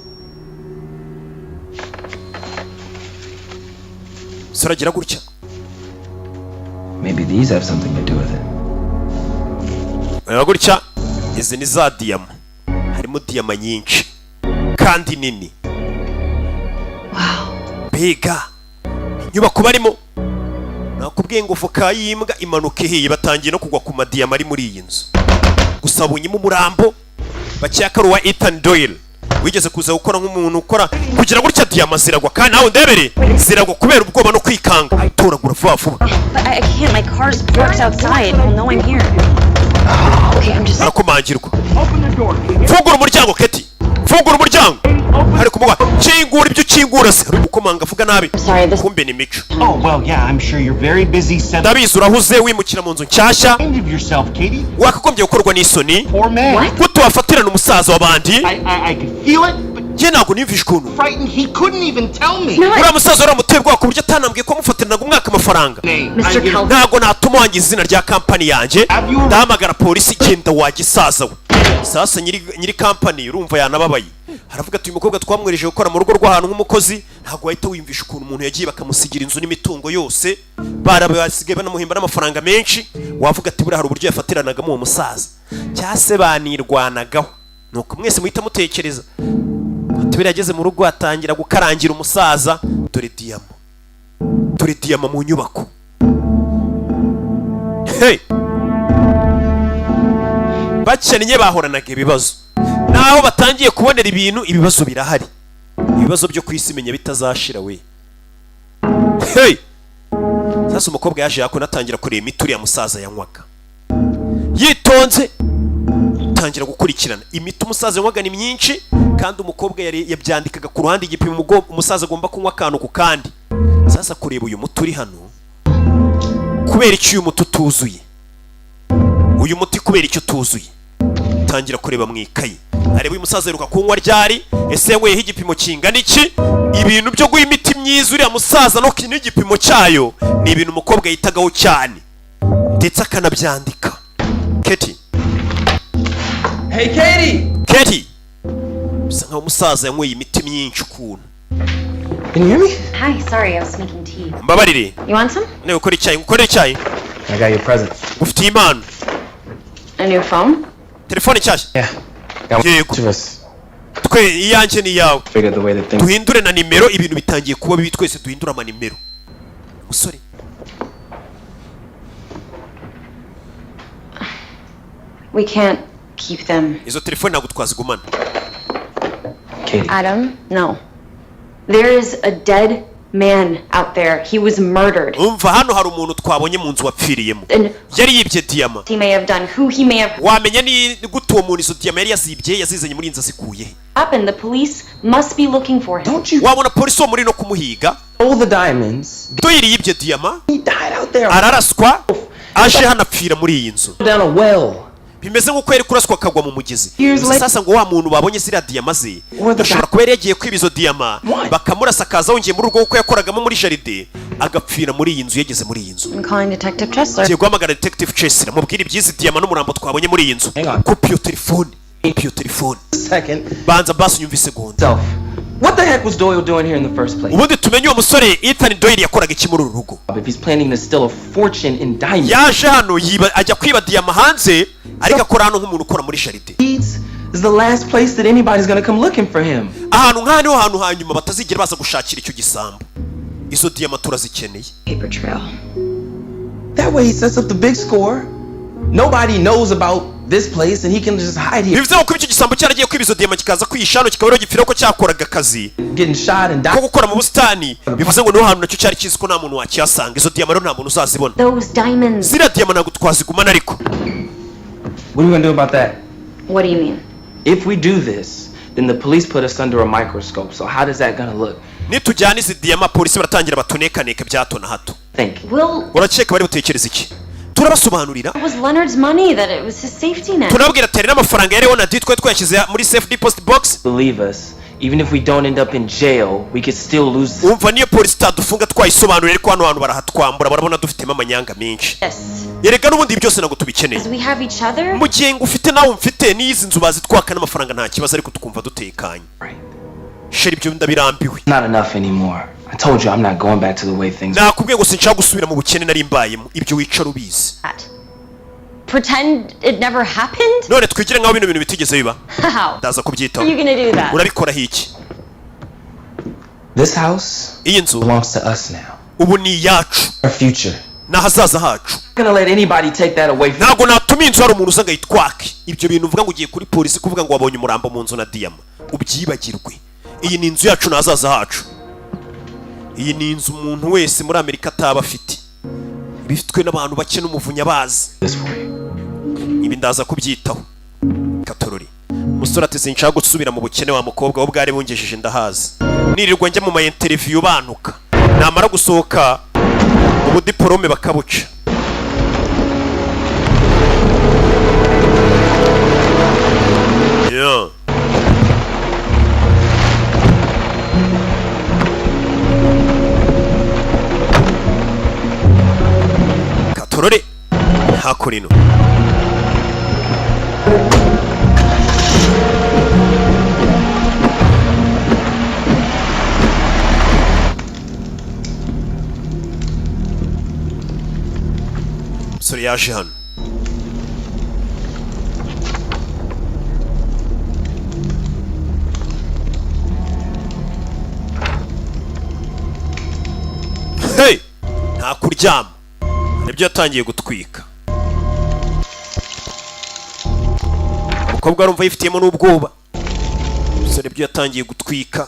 Umusore agira gutya. Maybe these have something to do with it. Areba gutya, izi ni za diyama, harimo diyama nyinshi kandi nini. Mbega inyubako barimo! Nakubwiye ngo voka y'imbwa imanuka ihiye. Batangiye no kugwa ku madiyama ari muri iyi nzu. Gusa babonyemo umurambo bakeka ari uwa Ethan Doyle wigeze kuza gukora nk'umuntu ukora. Kugira gutya, diyama ziragwa, kandi nawe ndebere ziragwa kubera ubwoba no kwikanga. Toragura vuba vuba. But I can't. My car's parked outside. He'll know I'm here. Okay, I'm just. Arakomangirwa. Fungura umuryango, Keti, fungura umuryango. Hari kumuha kingura ibyo ukingura se uri gukomanga avuga nabi. Kumbe ni Mico. Oh, well, yeah, I'm sure you're very busy settling Ndabizi urahuze wimukira mu nzu nshyashya. of yourself, Katie. Wakagombye gukorwa n'isoni. Poor man. Gute wafatirana umusaza w'abandi? I could feel it, but Njye ntabwo niyumvishe ukuntu frightened he couldn't even tell me. uriya musaza wari ubwoba ku buryo atanambwiye ko amufatiranaga umwaka amafaranga. Mr. Calvin. Ntabwo natuma wangiza izina rya kampani yanjye. Ndahamagara polisi. Genda wagisaza we. Sasa nyiri kampani urumva yanababaye, aravuga ati: "Uyu mukobwa twamwereje gukora mu rugo rw'ahantu nk'umukozi." Ntabwo wahita wiyumvisha ukuntu umuntu yagiye bakamusigira inzu n'imitungo yose, basigaye banamuhemba n'amafaranga menshi. Wavuga ati buriya hari uburyo yafatiranagamo uwo musaza, cyangwa se banirwanagaho. Nuko mwese muhita mutekereza ati buriya ageze mu rugo atangira gukarangira umusaza. Dore diyama, dore diyama mu nyubako. Hey! Bakennye bahoranaga ibibazo, naho batangiye kubonera ibintu, ibibazo birahari. Ibibazo byo ku isi menya bitazashira we. Hey! Sasa umukobwa yaje yakona, atangira kureba imiti uriya musaza yanywaga yitonze, tangira gukurikirana imiti umusaza yanywaga. Ni myinshi, kandi umukobwa yari yabyandikaga ku ruhande igipimo umusaza agomba kunywa, akantu ku kandi. Sasa kureba uyu muti uri hano, kubera icyo uyu muti utuzuye? Uyu muti kubera icyo utuzuye? Tangira kureba mu ikayi, areba uyu musaza aheruka kunywa ryari, ese yanyweyeho igipimo kingana iki? Ibintu byo guha imiti myiza uriya musaza no n'igipimo cyayo ni ibintu umukobwa yitagaho cyane, ndetse akanabyandika. Keti. Hey, Katie! Keti, bisa nkaho umusaza yanyweye imiti myinshi ukuntu. Can you hear me? Hi, sorry, I was making tea. Mbabarire. You want some? Niba ukora icyayi, ngukorere icyayi. I got your present. Ufitiye impano. A new phone? Telefone nshyashya. Yeah. Got Yego. each of us. Twe iyanjye ni iyawe. Figured the way that things Duhindure na nimero, ibintu bitangiye kuba bibi, twese duhindure amanimero, musore. We can't keep them. Izo telefone ntabwo twazigumana. Katie. Adam, no. There is a dead man out there. He was murdered. Umva, hano hari umuntu twabonye mu nzu wapfiriyemo. And Yari yibye diyama. he may have done, who he may have Wamenya ni gute uwo muntu izo diyama yari yazibye, yazizanye muri iyi nzu, azikuye he? happened. The police must be looking for him. Don't you Wabona polisi wo muri no kumuhiga. stole the diamonds? Doyle yibye diyama. He died out there. Araraswa, aje hano apfira muri iyi nzu. Down a well. Bimeze nk'uko yari kuraswa akagwa mu mugezi. Years Gusa later- sasa ngo wa muntu babonye ziriya diyama ze Or the ashobora kuba yari yagiye kwiba izo diyama, Why? bakamurasa, akaza wongeye muri urwo kuko yakoragamo muri jardin, agapfira muri iyi nzu yageze muri iyi nzu. I'm calling Detective Chesler. Ngiye guhamagara Detective Chesler, mubwire iby'izi diyama n'umurambo twabonye muri iyi nzu. Hang on. Kupa iyo telefone, kupa iyo telefone. Second. Banza basi unyumve isegonda. Self. What the heck was Doyle doing here in the first place? Ubundi tumenye uwo musore Ethan Doyle yakoraga iki muri uru rugo. If he's planning to steal a fortune in diamonds, Yaje hano yiba, ajya kwiba diyama hanze, ariko akora hano nk'umuntu ukora muri jardin. is the last place that anybody's gonna come looking for him. Ahantu nk'aha niho hantu hanyuma batazigera baza gushakira icyo gisambo. Izo diyama turazikeneye. Paper trail. That way he sets up the big score. Nobody knows about this place and he can just hide here, Bivuze ko icyo gisambo cyaragiye kwiba izo diyama, kikaza kwihisha hano, kikaba ariho gipfira ko cyakoraga akazi getting shot and ko die. gukora mu busitani. Bivuze ngo niho hantu nacyo cyari kizi ko nta muntu wakihasanga. Izo diyama rero nta muntu uzazibona. Those diamonds. Ziriya diyama ntabwo twazigumana ariko. What are we gonna do about that? What do you mean? If we do this, then the police put us under a microscope. So how does that gonna look? Nitujyana izi diyama, polisi baratangira batunekaneka bya hato na hato. Think. We'll Urakeka bari butekereza iki? Turabasobanurira. It was Leonard's money, that it was his safety net. Tunababwira ati hari n'amafaranga ya Leonard twari twayashyize muri safe deposit box. Believe us, even if we don't end up in jail, we could still lose this. Umva, niyo polisi itadufunga twayisobanurira, ariko hano hantu barahatwambura, barabona dufitemo amanyanga menshi. Yes. Erega n'ubundi ibi byose ntabwo tubikeneye. Because we have each other. Mu gihe ngufite nawe mfite, n'izi nzu bazitwaka n'amafaranga nta kibazo, ariko tukumva dutekanye. Chéri, ibyo ndabirambiwe. Not enough anymore. I told you I'm not going back to the way things Nakubwiye ngo sinshaka gusubira mu bukene nari mbayemo, ibyo wicara ubizi. Pretend it never happened? None twigire nk'aho bino bintu bitigeze biba? How? Ndaza kubyitaho. Are you gonna do that? Urabikoraho iki? This house Iyi nzu belongs to us now. ubu ni iyacu. Our future. Ni ahazaza hacu. Not gonna let anybody take that away from Ntabwo natuma inzu hari umuntu uza ngo ayitwake. Ibyo bintu uvuga ngo ugiye kuri polisi kuvuga ngo wabonye umurambo mu nzu na diyama, ubyibagirwe. Iyi ni inzu yacu, ni ahazaza hacu. Iyi ni inzu umuntu wese muri Amerika ataba afite, bifitwe n'abantu bake n'umuvunyi abazi. this for you. Ibi ndaza kubyitaho. Katorori, umusore ati sinshaka gusubira mu bukene wa mukobwa we bwari bungejeje, ndahazi. Nirirwa njya mu ma interview bantuka, namara gusohoka ubudiporome bakabuca. Yeah. Katorore hakurino. Umusore yaje hano. Hey! Nta kuryama, nibyo yatangiye gutwika. Umukobwa arumva yifitiyemo n'ubwoba. Umusore ibyo yatangiye gutwika,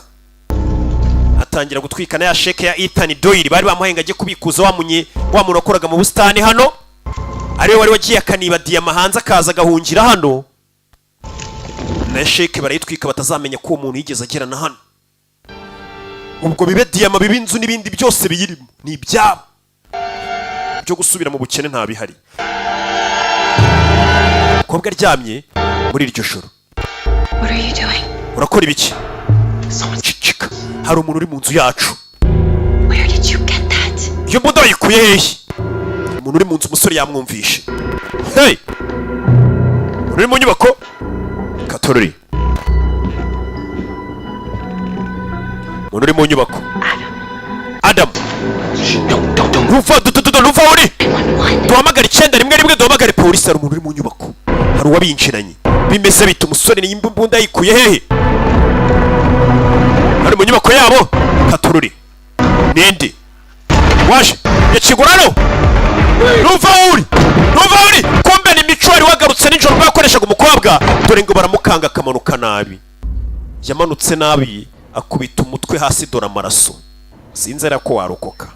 atangira gutwika na ya sheke ya Ethan Doyle bari bamuhaye ngo ajye kubikuza wa munye wa muntu wakoraga mu busitani hano, ariwe wari wagiye akaniba diyama hanze akaza agahungira hano. Na sheke barayitwika, batazamenya ko uwo muntu yigeze agera na hano. Ubwo bibe diyama, bibe inzu n'ibindi byose biyirimo ni ibyabo. Byo gusubira mu bukene nta bihari. Umukobwa aryamye muri iryo joro. What are you doing? Urakora ibiki? Cicika, hari umuntu uri mu nzu yacu. Where did you get that? Iyo mbunda wayikuye hehe? Umuntu uri mu nzu, umusore yamwumvishe. Hey, umuntu uri mu nyubako. Katorori, umuntu uri mu nyubako. Adam, ntuva, ntuva aho uri. Duhamagare 911, duhamagare polisi. Hari umuntu uri mu nyubako, hari uwabinjiranye. Bimeze bite? Umusore niyi mbunda yayikuye hehe? Hari mu nyubako yabo. Katorori, ninde waje yakigura hano? Ntuva aho uri, ntuva aho uri. Kumbe ni Mico wari wagarutse nijoro ubwo yakoreshaga umukobwa. Dore ngo baramukanga, akamanuka nabi. Yamanutse nabi, akubita umutwe hasi. Dore amaraso. Sinzi ariko ko warokoka.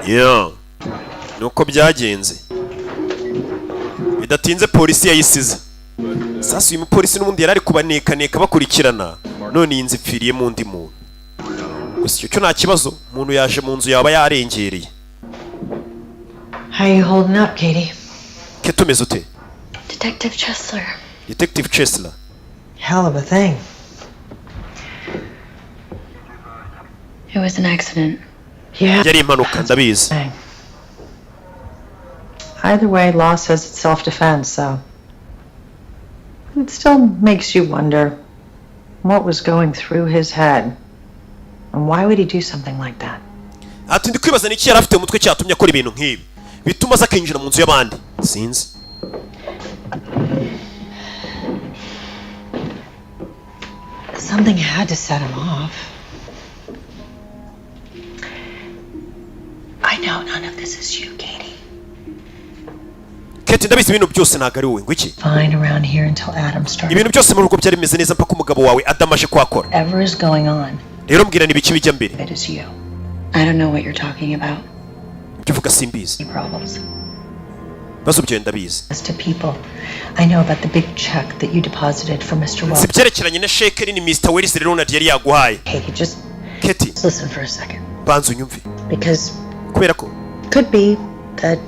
Yeah. Nuko byagenze. Bidatinze polisi yayisize. Sasa uyu mupolisi n'ubundi yari ari kubanekaneka bakurikirana, none iyi nzu ipfiriyemo undi muntu. Gusa icyo cyo nta kibazo, umuntu yaje mu nzu yaba yarengereye. How you holding up, Katie? Ke tumeze ute? Detective Chesler. Detective Chesler. Hell of a thing. It was an accident. Yeah. Yari impanuka, ndabizi. Either way, law says it's self-defense, so it still makes you wonder what was going through his head. And why would he do something like that? Ati ndi kwibaza niki yari afite mu mutwe cyatumye akora ibintu nk'ibi, bituma aza akinjira mu nzu y'abandi. Sinzi. Something had to set him off. I know none of this is you, Katie. Kate, ndabizi ibintu byose ntabwo ari wowe. Ngo iki? Fine around here until Adam started. Ibintu byose mu rugo byari bimeze neza mpaka umugabo wawe Adam aje kuhakora. Whatever is going on, Rero mbwira, ni ibiki bijya mbere? it is you. I don't know what you're talking about. Ibyo uvuga simbizi. Problems. Ibibazo byawe ndabizi. As to people, I know about the big check that you deposited for Mr. Si Wells. ibyerekeranye na sheke nini Mr Wells Leonard yari yaguhaye. Katie, just Katie. Listen for a second. Banza unyumve. Because Kubera ko could be that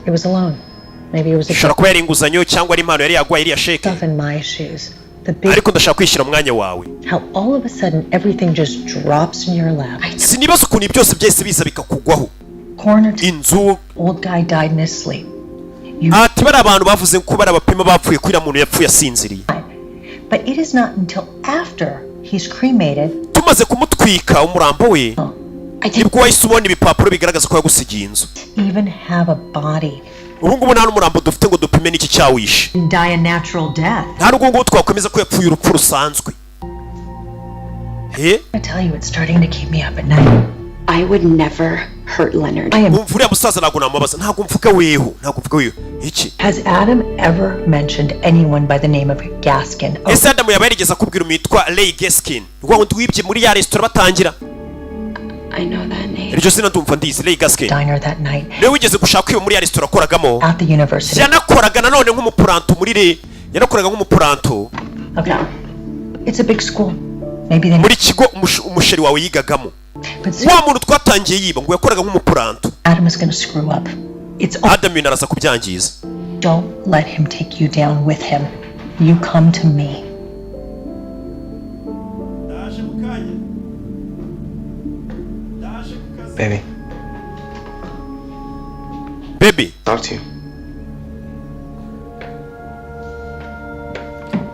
it was a loan. Maybe it was a ishobora kuba yari inguzanyo cyangwa ari impano yari yaguhaye iriya sheke. Yourself in my shoes. The big Ariko ndashaka kwishyira mu mwanya wawe. How all of a sudden everything just drops in your lap. Sinibaza ukuntu ibi byose byahise biza bikakugwaho. Coroner Inzu. Old guy died in his sleep. Ati bari abantu bavuze ko bari abapima bapfuye ko uriya muntu yapfuye asinziriye. But it is not until after he's cremated Tumaze kumutwika umurambo we nibwo wahise ubona ibipapuro bigaragaza ko yagusigiye inzu. Even have a body. Ubu ngubu nta n'umurambo dufite ngo dupime n'iki cyawishe. Didn't die a natural death. Nta n'ubwo ngubu twakwemeza ko yapfuye urupfu rusanzwe he. I tell you, it's starting to keep me up at night. I would never hurt Leonard. I am. Umva, uriya musaza ntabwo namubaza, ntabwo mvuga weho, ntabwo mvuga weho iki. Has Adam ever mentioned anyone by the name of Gaskin? Oh, Ese Adamu yaba yarigeze akubwira umuntu witwa Ray Gaskin, wa wundi wibye muri ya resitora batangira? I know that name. Iryo zina ndumva ndizi, Ray Gaskin. Diner that night Niwe wigeze gushaka kwiba muri ya resitora akoragamo. At the university. Yanakoraga nanone nk'umupuranto muri re, yanakoraga nk'umupuranto. Okay. It's a big school. Maybe they. Muri kigo umusheri wawe yigagamo. But Wa muntu twatangiye yiba ngo yakoraga nk'umupuranto. Adam is going to screw up. It's all. Adam ibintu araza kubyangiza. Don't let him take you down with him. You come to me. Baby. Baby. Talk to you.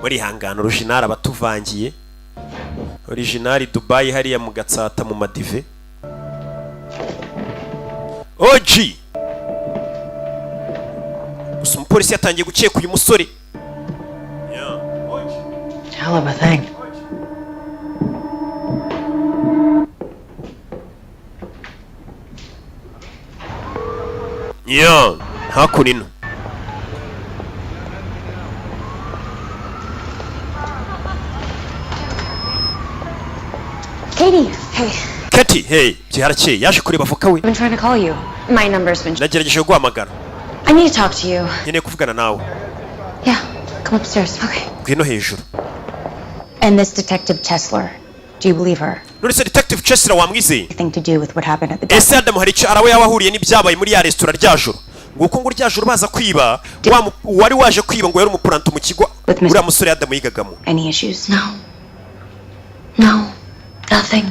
Muri hangano original abatuvangiye original Dubai hariya mu Gatsata mu Madive OG. Gusa umupolisi yatangiye gukeka uyu musore. Hell of a thing. Ya hakuno ino. Katie, hey. Katie, hey, byarakeye yaje kureba avoka we. I've been trying to call you. My number's been. Nagerageje guhamagara. I need to talk to you. Nkeneye kuvugana nawe. Yeah, come upstairs. Okay. Ngwino hejuru. And this Detective Chesler, do you believe her? None se Detective Chesler wamwizeye? Anything to do with what happened at the Ese Adamu hari icyo arawe yaba ahuriye n'ibyabaye muri ya resitora rya joro? Nguko ngo rya joro baza kwiba wa wari waje kwiba ngo yari umupuranto mu kigo uriya musore Adamu yigagamo. Any issues? No. No. Nothing.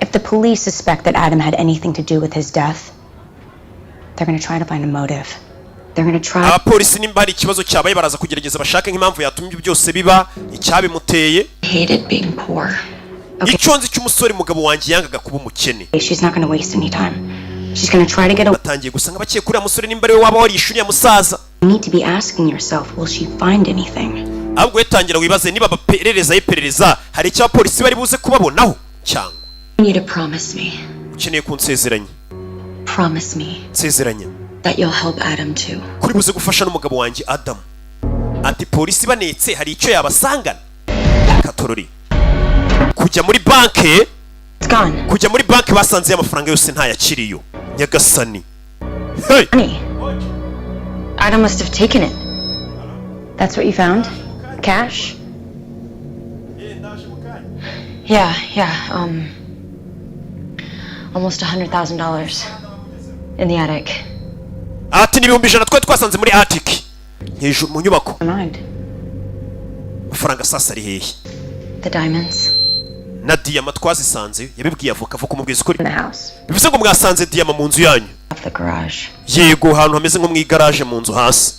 If the police suspect that Adam had anything to do with his death, they're gonna try to find a motive. They're gonna try. Abapolisi nimba hari ikibazo cyabaye baraza kugerageza bashake nk'impamvu yatumye ibyo byose biba, icyabimuteye. Hated being poor. Icyo nzi cy'umusore mugabo wanjye yangaga kuba umukene. She's not gonna waste any time. She's gonna try to get a. Batangiye gusa nk'abakeka uriya musore nimba ariwe waba warishe uriya musaza. You need to be asking yourself, will she find anything? Ahubwo we tangira wibaze niba baperereza iperereza hari icyo abapolisi bari buze kubabonaho cyangwa. I need to promise me. Ukeneye kunsezeranya. Promise me Nsezeranya that you'll help Adam too. kuri buze gufasha n'umugabo wanjye Adamu. Ati polisi banetse hari icyo yabasangana katorori kujya muri banke. It's gone. Kujya muri banki basanze amafaranga yose ntayakiriyo, nyagasani, hey! Money. Adam must have taken it. That's what you found? Cash? Yeah. Almost $100,000 in the attic. Ati ni 100,000 twari twasanze muri attic hejuru mu nyubako. Mind. Amafaranga sasa ari hehe? The diamonds. Na diyama twazisanze. Yabibwiye avoka, avoka umubwiza ukuri. In the house. Bivuze ngo mwasanze diyama mu nzu yanyu? Off the garage. Yego, ahantu hameze nko mu igaraje mu nzu hasi.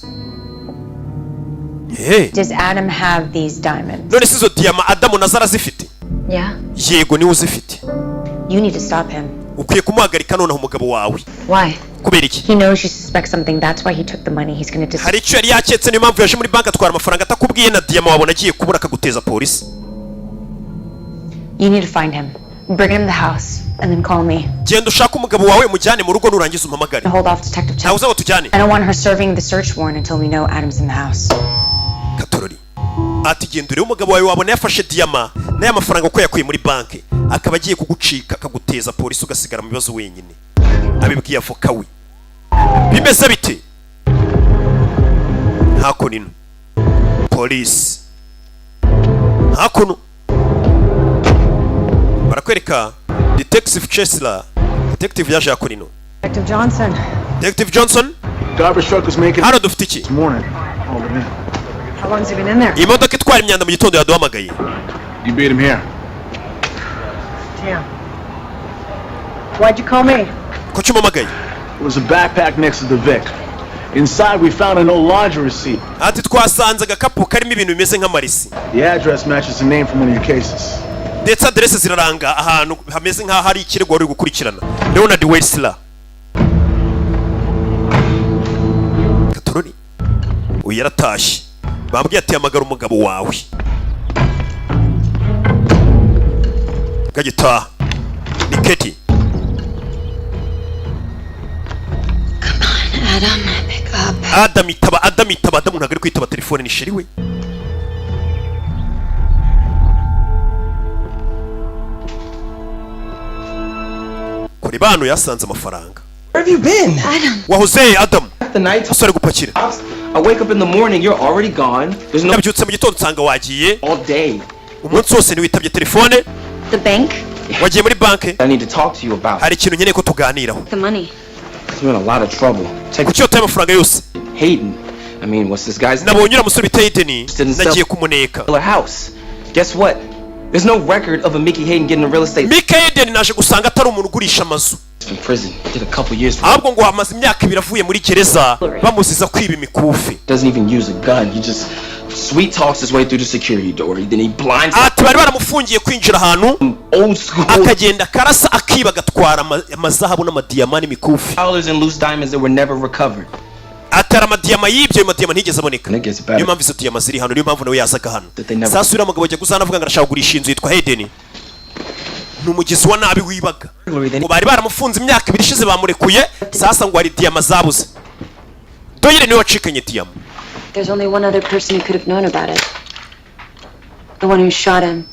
Hey. Does Adam have these diamonds? None se izo diyama Adamu nazo arazifite? Yeah? Yego, niwe uzifite. You need to stop him. Ukwiye kumuhagarika noneho umugabo wawe. Why? Kubera iki? He knows you suspect something. That's why he took the money. He's gonna dis- Hari icyo yari yaketse, niyo mpamvu yaje muri banki atwara amafaranga atakubwiye, na diyama wabona agiye kubura akaguteza polisi. You need to find him. Bring him to the house, and then call me. Genda ushake umugabo wawe umujyane mu rugo, nurangiza umpamagare. Hold off Detective Ntawe Chesler. uza ngo tujyane. I don't want her serving the search warrant until we know Adam's in the house. Katorori ati genda urebe umugabo wawe, wabona yafashe diyama n'aya mafaranga uko yakuye muri banki akaba agiye kugucika akaguteza polisi ugasigara mu bibazo wenyine. Abibwiye avoka we. Bimeze bite hakuno ino polisi hakuno? Barakwereka Detective Chesler, detective yaje yakora ino. Detective Johnson. Detective Johnson. Garbage truck was making Hano dufite iki? this morning. Hold it in. How long's he been in there? Iyi modoka itwara imyanda mu gitondo yaduhamagaye. You beat him here. Damn. Why'd you call me? Kuki umpamagaye? There was a backpack next to the Vic. Inside, we found an old laundry receipt. Ati twasanze agakapu karimo ibintu bimeze nk'amarisi. The address matches the name from one of your cases. Ndetse aderese ziraranga ahantu hameze nk'aho hari ikirego wari uri gukurikirana, Leonard Wessler. Katorori, uyu yaratashye, bambwiye ati hamagara umugabo wawe. Kagitaha ni Keti. Adam, pick up. Adam, itaba. Adam, itaba. Adamu ntabwo ari kwitaba telefone, ni chéri we. Kure bano yasanze amafaranga. Where have you been? Adam. Wahoze, Adamu? The night Umusore gupakira. I wake up in the morning, you're already gone. There's no Nabyutse mu gitondo nsanga wagiye. all day. Umunsi wose ntiwitabye telefone. The bank? Wagiye muri banki. I need to talk to you about. Hari ikintu nkeneye ko tuganiraho. The money. You're in a lot of trouble. Take Kuki wataye amafaranga yose? Hayden. I mean, what's this guy's name? Nabonye uriya musore bita Hayden, nagiye kumuneka. A house. Guess what? There's no record of a Mickey Hayden getting a real estate Mike Hayden naje gusanga atari umuntu ugurisha amazu. from prison. Did a couple years. Ahubwo ngo hamaze imyaka 2 avuye muri gereza bamuziza kwiba imikufi. Doesn't even use a gun. He just sweet talks his way through the security door. Then he blinds Ati bari baramufungiye kwinjira ahantu, old school akagenda akarasa, akiba, agatwara amazahabu n'amadiyama n'imikufi. dollars and loose diamonds that were never recovered. Atari amadiyama yibye, ayo madiyama ntiyigeze aboneka. And it gets Niyo better. mpamvu izo diyama ziri hano, niyo mpamvu nawe yazaga hano. That they never Sasa uriya mugabo ajya kuzana avuga ngo arashaka kugurisha inzu yitwa Hayden, ni umugizi wa nabi wibaga. Ngo bari baramufunze imyaka 2 ishize, bamurekuye. Sasa ngo hari diyama zabuze, Doyle niwe wacikanye diyama. There's only one other person who could have known about it. The one who shot him.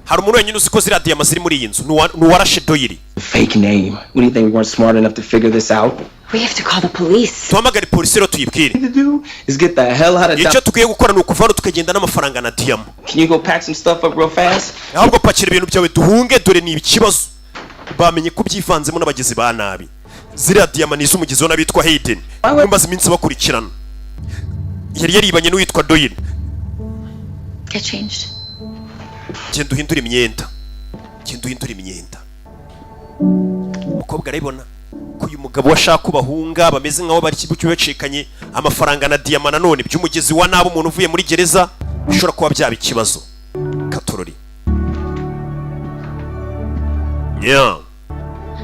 Hari umuntu wenyine uzi ko ziriya diyama ziri muri iyi nzu, ni uwarashe Doyle. Fake name. What do you think, we weren't smart enough to figure this out? We have to call the police. Duhamagare polisi rero tuyibwire. To do is get the hell out of Icyo Dodge. tukwiye gukora ni ukuva hano tukagenda n'amafaranga na diyama. Can you go pack some stuff up real fast? Ahubwo pakira ibintu byawe duhunge, dore ni ikibazo bamenye ko byivanzemo n'abagizi ba nabi. Ziriya diyama ni iz'umugizi wa nabi witwa Hayden, bamaze iminsi bakurikirana, yari yaribanye n'uwitwa Doyle. Get changed. Genda uhindure imyenda, genda uhindure imyenda. Umukobwa arabibona ko uyu mugabo we ashaka ko bahunga, bameze nk'aho bari bacikanye amafaranga na diyama nanone by'umugizi wa nabi, umuntu uvuye muri gereza, bishobora kuba byaba ikibazo. Katorori yeah.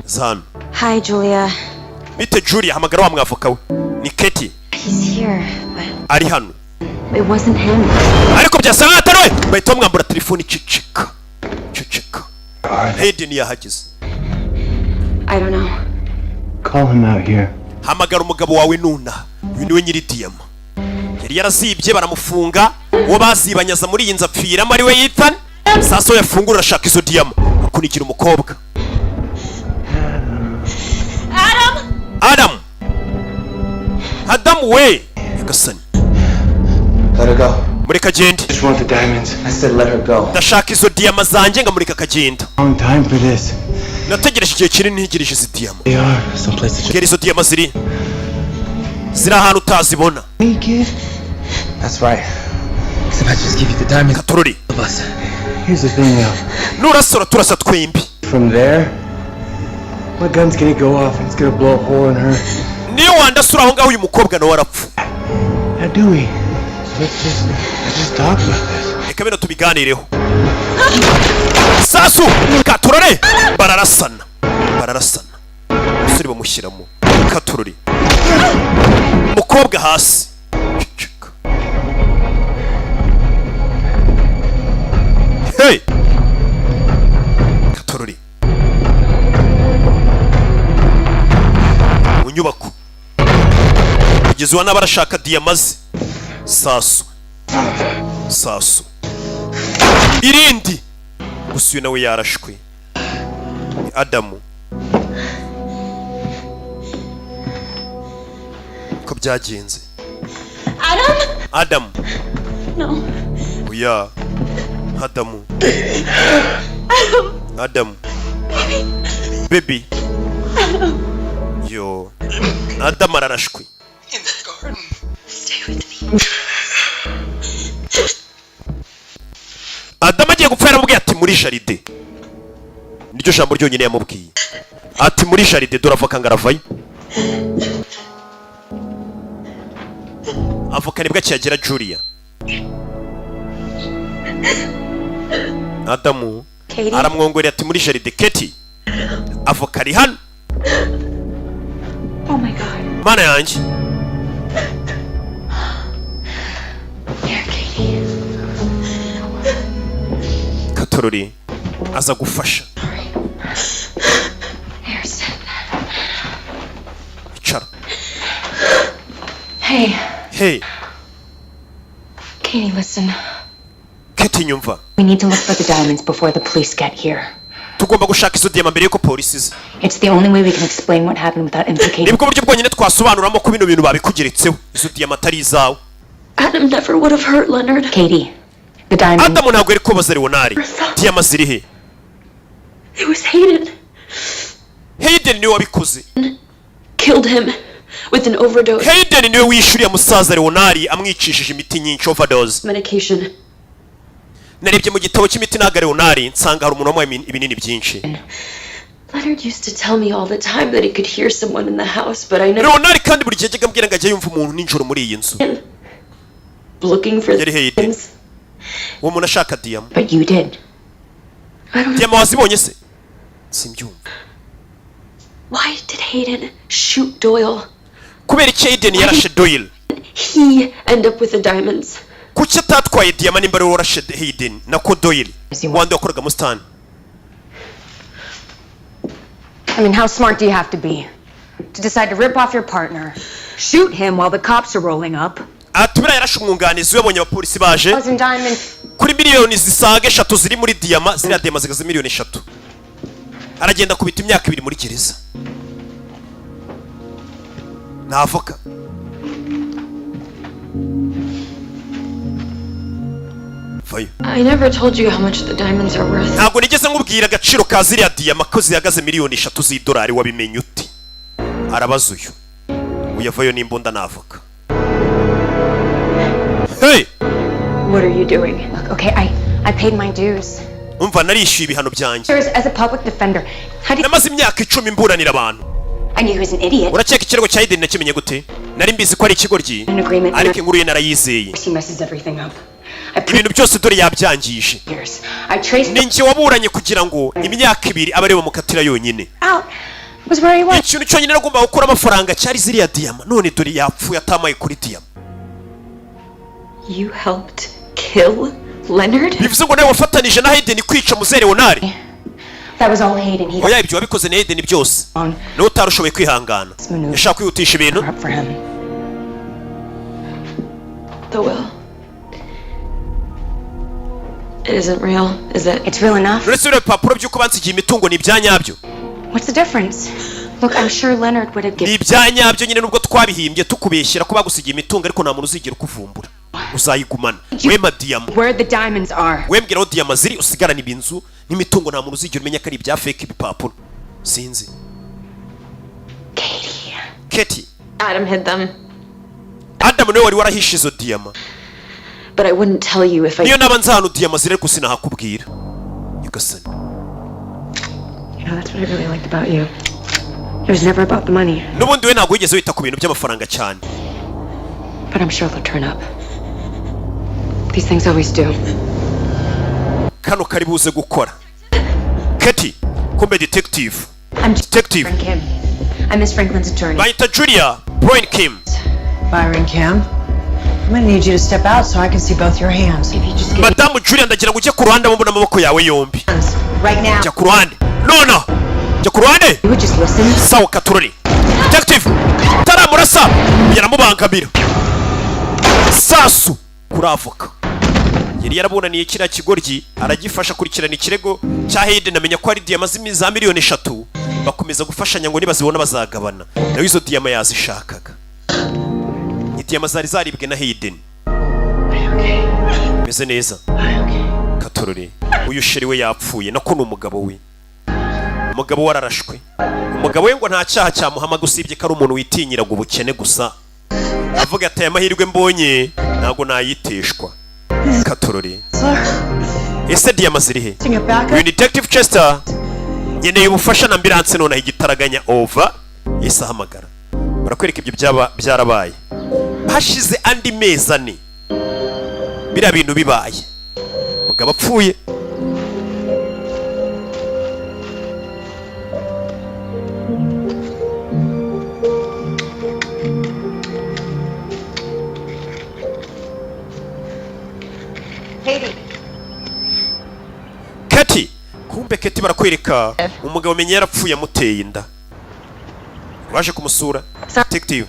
Zano. Hi, Julia. Bite, Julia? Hamagara wa mwavoka we, ni Keti. He's here, but Ari hano. it wasn't him. Ariko byasa nkaho atari we, bahita bamwambura telefoni. Ceceka, ceceka, Hayden yahageze. I don't know. Call him out here. Hamagara umugabo wawe nuna, uyu niwe nyiri diyama yari yarazibye baramufunga, uwo bazibanyaza muri iyi nzu apfiramo, ari we Ethan. Sasa we yafungura arashaka izo diyama, akunikira umukobwa. Adam! Adamu, Adamu we, nyagasani. Let her go. Mureka agende. Just want the diamonds. I said let her go. Ndashaka izo diyama zanjye, ngamureka akagenda. Long time for this. Nategereje igihe kinini ntegereje izi diyama. They are someplace to Mbwira, izo diyama ziri ahantu utazibona. Me, kid. That's right. Except I just give you the diamonds. Katorori. Of us. Here's the thing, though. Nurasora turasa twembi. From there, my gun's gonna go off and it's gonna blow a hole in her. Niyo wandasura aho ngaho, uyu mukobwa nawe arapfa. Now, do we? So let's just talk about this. Reka bino tubiganireho. Sasu katurore, bararasana, bararasana, umusore bamushyiramo. Katurore, umukobwa hasi. Ceceka. Hey, katurore, mu nyubako kugeza ubu n'abarashaka diyama ze. Sasu, sasu irindi gusa, uyu nawe yarashwe, ni Adamu. Ko byagenze? Adam! Adamu. No. Oya, Adamu, Adamu, baby yo, Adamu ararashwe. Stay with me. Adamu agiye gupfa yaramubwiye ati "Muri jardin." Niryo jambo ryonyine yamubwiye, ati "Muri jardin." Dore avoka ngo aravayo. Avoka nibwo akihagera. Julia, Adamu Katie? aramwongorera ati "Muri jardin." Katie, avoka ari hano. Oh my God. Mana yanjye! Here, Katie. Katorori aza gufasha. Here, sit. Icara. Hey, Hey. Katie, listen. Katie, nyumva. We need to look for the diamonds before the police get here. Tugomba gushaka izo diyama mbere yuko polisi iza. It's the only way we can explain what happened without implicating. Nibwo buryo bwonyine twasobanuramo ko bino bintu babikugeretseho, izo diyama atari izawe. Adam never would have hurt Leonard. Katie, the diamonds. Adamu ntabwo yari kubaza Leonard. Diyama ziri he? It was Hayden. Hayden niwe wabikoze. Killed him with an overdose. Hayden niwe wishyuriye musaza Leonard, amwicishije imiti nyinshi, overdose. Medication. Narebye mu gitabo cy'imiti ntago Leonard, nsanga hari umuntu wamuhaye ibinini byinshi. Leonard used to tell me all the time that he could hear someone in the house, but I never Leonard kandi buri gihe yajyaga ambwira ngo ajya yumva umuntu nijoro muri iyi nzu. Looking for Yari Hayden, uwo muntu ashaka diyama. But you did. I don't know. Diyama wazibonye se? Simbyumva. Why did Hayden shoot Doyle? Kubera iki Hayden yarashe Doyle? He end up with the diamonds. Kuki atatwaye diyama nimba ari we warashe Hayden, nako Doyle wandi wakoraga mu sitani? I mean, how smart do you have to be to decide to rip off your partner, shoot him while the cops are rolling up? Ati buriya yarashe umwunganizi we abonye abapolisi baje. Thousand diamonds. Kuri miliyoni zisaga 3 ziri muri diyama, ziriya diyama zigaze miliyoni 3, aragenda akubita imyaka 2 muri gereza. Ni avoka. Vayo. I never told you how much the diamonds are worth. Ntabwo nigeze nkubwira agaciro ka ziriya diyama, ko zihagaze miliyoni 3 z'idolari. Wabimenye uti? Arabaza uyu. Uyavayo n'imbunda ni avoka. Hey! What are you doing? Look, okay, I paid my dues. Umva, narishyuye ibihano byanjye. Years as a public defender. How do you... Namaze imyaka 10 mburanira abantu. I knew he was an idiot. Urakeka ikirego cya Hayden nakimenye gute? Nari mbizi ko ari ikigoryi. An agreement. Ariko inkuru ye narayizeye. He messes everything up. Ibintu byose dore yabyangije. Years. I traced Ni njye waburanye kugira ngo imyaka 2 abe ariwe mukatira yonyine. out was where he was. Ikintu cyonyine nagomba gukura amafaranga cyari ziriya diyama, none dore yapfuye atamaye kuri diyama. You helped kill Leonard? Bivuze ngo nawe wafatanije na Hayden kwica muzehe Leonard. That was all Hayden. He Oya, ibyo wabikoze na Hayden byose, niwe utarushoboye kwihangana, yashaka kwihutisha ibintu. up for him. The will. It isn't real, is it? It's real enough. Uretse biriya bipapuro by'uko bansigiye imitungo, ni ibya nyabyo? What's the difference? Look, I'm sure Leonard would have Ni given. ibya nyabyo nyine, nubwo twabihimbye tukubeshyera ko bagusigiye imitungo, ariko nta muntu uzigera ukuvumbura, uzayigumana wema diyama. Where the diamonds are. Wembwira aho diyama ziri, usigarane ibinzu n'imitungo, nta muntu uzigera umenya ko ari ibya fake ibipapuro. Sinzi, Katie. Adam hid them, Adamu niwe wari warahishe izo diyama. But I wouldn't tell you if I. Niyo naba nzi ahantu diyama ziri, ariko sinahakubwira, nyagasani. You know, that's what I really liked about you. It was never about the money, N'ubundi we ntabwo wigeze wita ku bintu by'amafaranga cyane. But I'm sure they'll turn up. These things always do. Kano kari buze gukora. Katie, kumbe detective. I'm Detective. Kim. I'm Miss Franklin's attorney. Bayita Julia Brian Kim. Byron Kim, I'm gonna need you to step out so I can see both your hands. If you just give Madamu Julia, ndagira ngo ujye ku ruhande mbona amaboko yawe yombi. Right now. Jya ku ruhande nona, jya ku ruhande. You would just listen. Sawa, katurori. Detective taramurasa, yaramubangamira sasu kuri avoka. Yari yarabunaniye kiriya kigoryi, aragifasha akurikirana ikirego cya Hayden, amenya ko ari diyama za miliyoni 3. Bakomeza gufashanya ngo nibazibona bazagabana. Nawe izo diyama yazishakaga, ni diyama zari zaribwe na Hayden. Meze neza? Katorore, uyu chéri we yapfuye, nako ni umugabo we. Umugabo we ararashwe. Umugabo we ngo nta cyaha cyamuhamaga usibye ko ari umuntu witinyiraga ubukene gusa, avuga ati: "Aya mahirwe mbonye ntabwo nayiteshwa." Katorore, ese diyama ziri he? Uyu ni Detective Chester, nkeneye ubufasha na ambulance nonaha igitaraganya. Over. Yahise ahamagara. Barakwereka ibyo byaba byarabaye hashize andi mezi 4 biriya bintu bibaye, umugabo apfuye. Katie. Kati, kumbe Keti, barakwereka umugabo menya yarapfuye amuteye inda. Waje kumusura detective,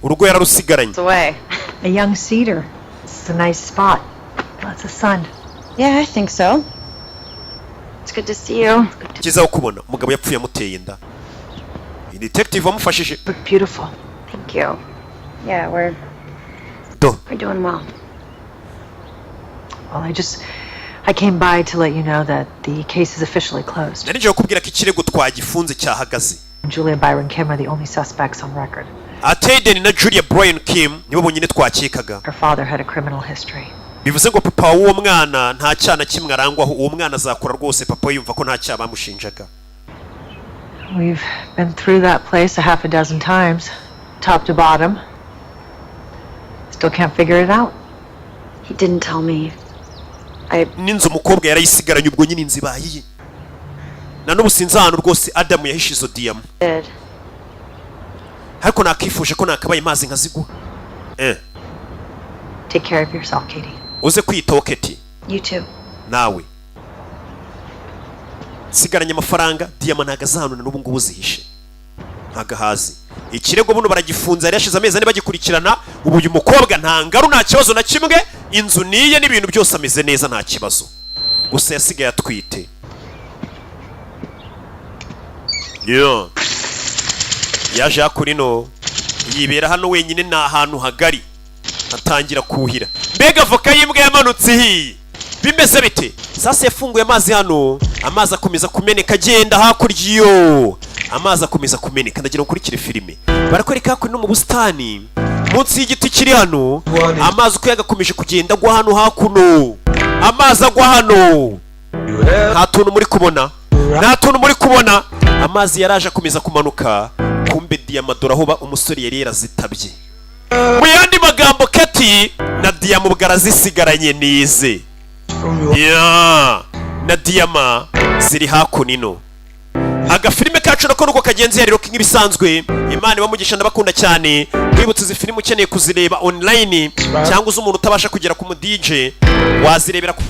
urugo yararusigaranye. Away. A young cedar. It's a nice spot. Lots of sun. Yeah, I think so. It's good to see you. Cyiza kubona. Umugabo yapfuye amuteye inda. Iyi detective wamufashije. Look beautiful. Thank you. Yeah, we're Do. we're doing well. Well, I came by to let you know that the case is officially closed. Nari nje kukubwira ko ikirego twagifunze, cyahagaze. Julia Byron Kim are the only suspects on record. Ateden na Julia Brian Kim nibo bonyine twakekaga. Her father had a criminal history. Bivuze ngo papa w'uwo mwana nta cyaha na kimwe arangwaho. Uwo mwana azakura rwose papa we yumva ko nta cyaha bamushinjaga. We've been through that place a half a dozen times, top to bottom. Still can't figure it out. He didn't tell me. N'inzu umukobwa yarayisigaranye. Ubwo nyine inzu ibaye iye. Na n'ubu sinzi ahantu rwose Adamu yahishe izo diyama. Did. Ariko nakifuje ko nakabaye mazi nkaziguha. Take care of yourself, Katie. Uze kwiyitaho, Keti. You too. Nawe. Nsigaranye amafaranga, diyama ntabwo azahantu na n'ubu ngubu zihishe, ntabwo ahazi. Ikirego buno baragifunze, yari yashize amezi 4 bagikurikirana. Ubu uyu mukobwa nta ngaru, nta kibazo na kimwe, inzu niye n'ibintu byose ameze neza, nta kibazo. Gusa yasigaye atwite. Yo, yaje hakurino, yibera hano wenyine, ni ahantu hagari, atangira kuhira. Mbega avoka y'imbwa yamanutse ihiye! Bimeze bite sasa? Yafunguye amazi hano, amazi akomeza kumeneka agenda hakurya. Iyo amazi akomeza kumeneka, ndagira ngo ukurikire filime. Barakwereka hakuno mu busitani munsi y'igiti kiri hano, amazi uko yagakomeje kugenda agwa hano hakuno. Amazi agwa hano, nta tuntu muri kubona, nta tuntu muri kubona. Amazi yaraje akomeza kumanuka. Kumbe diyama dore aho umusore yari yarazitabye. Mu yandi magambo, Kati na diyama ubwo arazisigaranye nize ya na diyama ziri hakuno. Agafilime kacu nako nuko kagenzi yari Rocky nk'ibisanzwe. Imana ibamugisha, ndabakunda cyane. Wibutse izi filime, ukeneye kuzireba online cyangwa uzi umuntu utabasha kugera ku mu DJ, wazirebera ku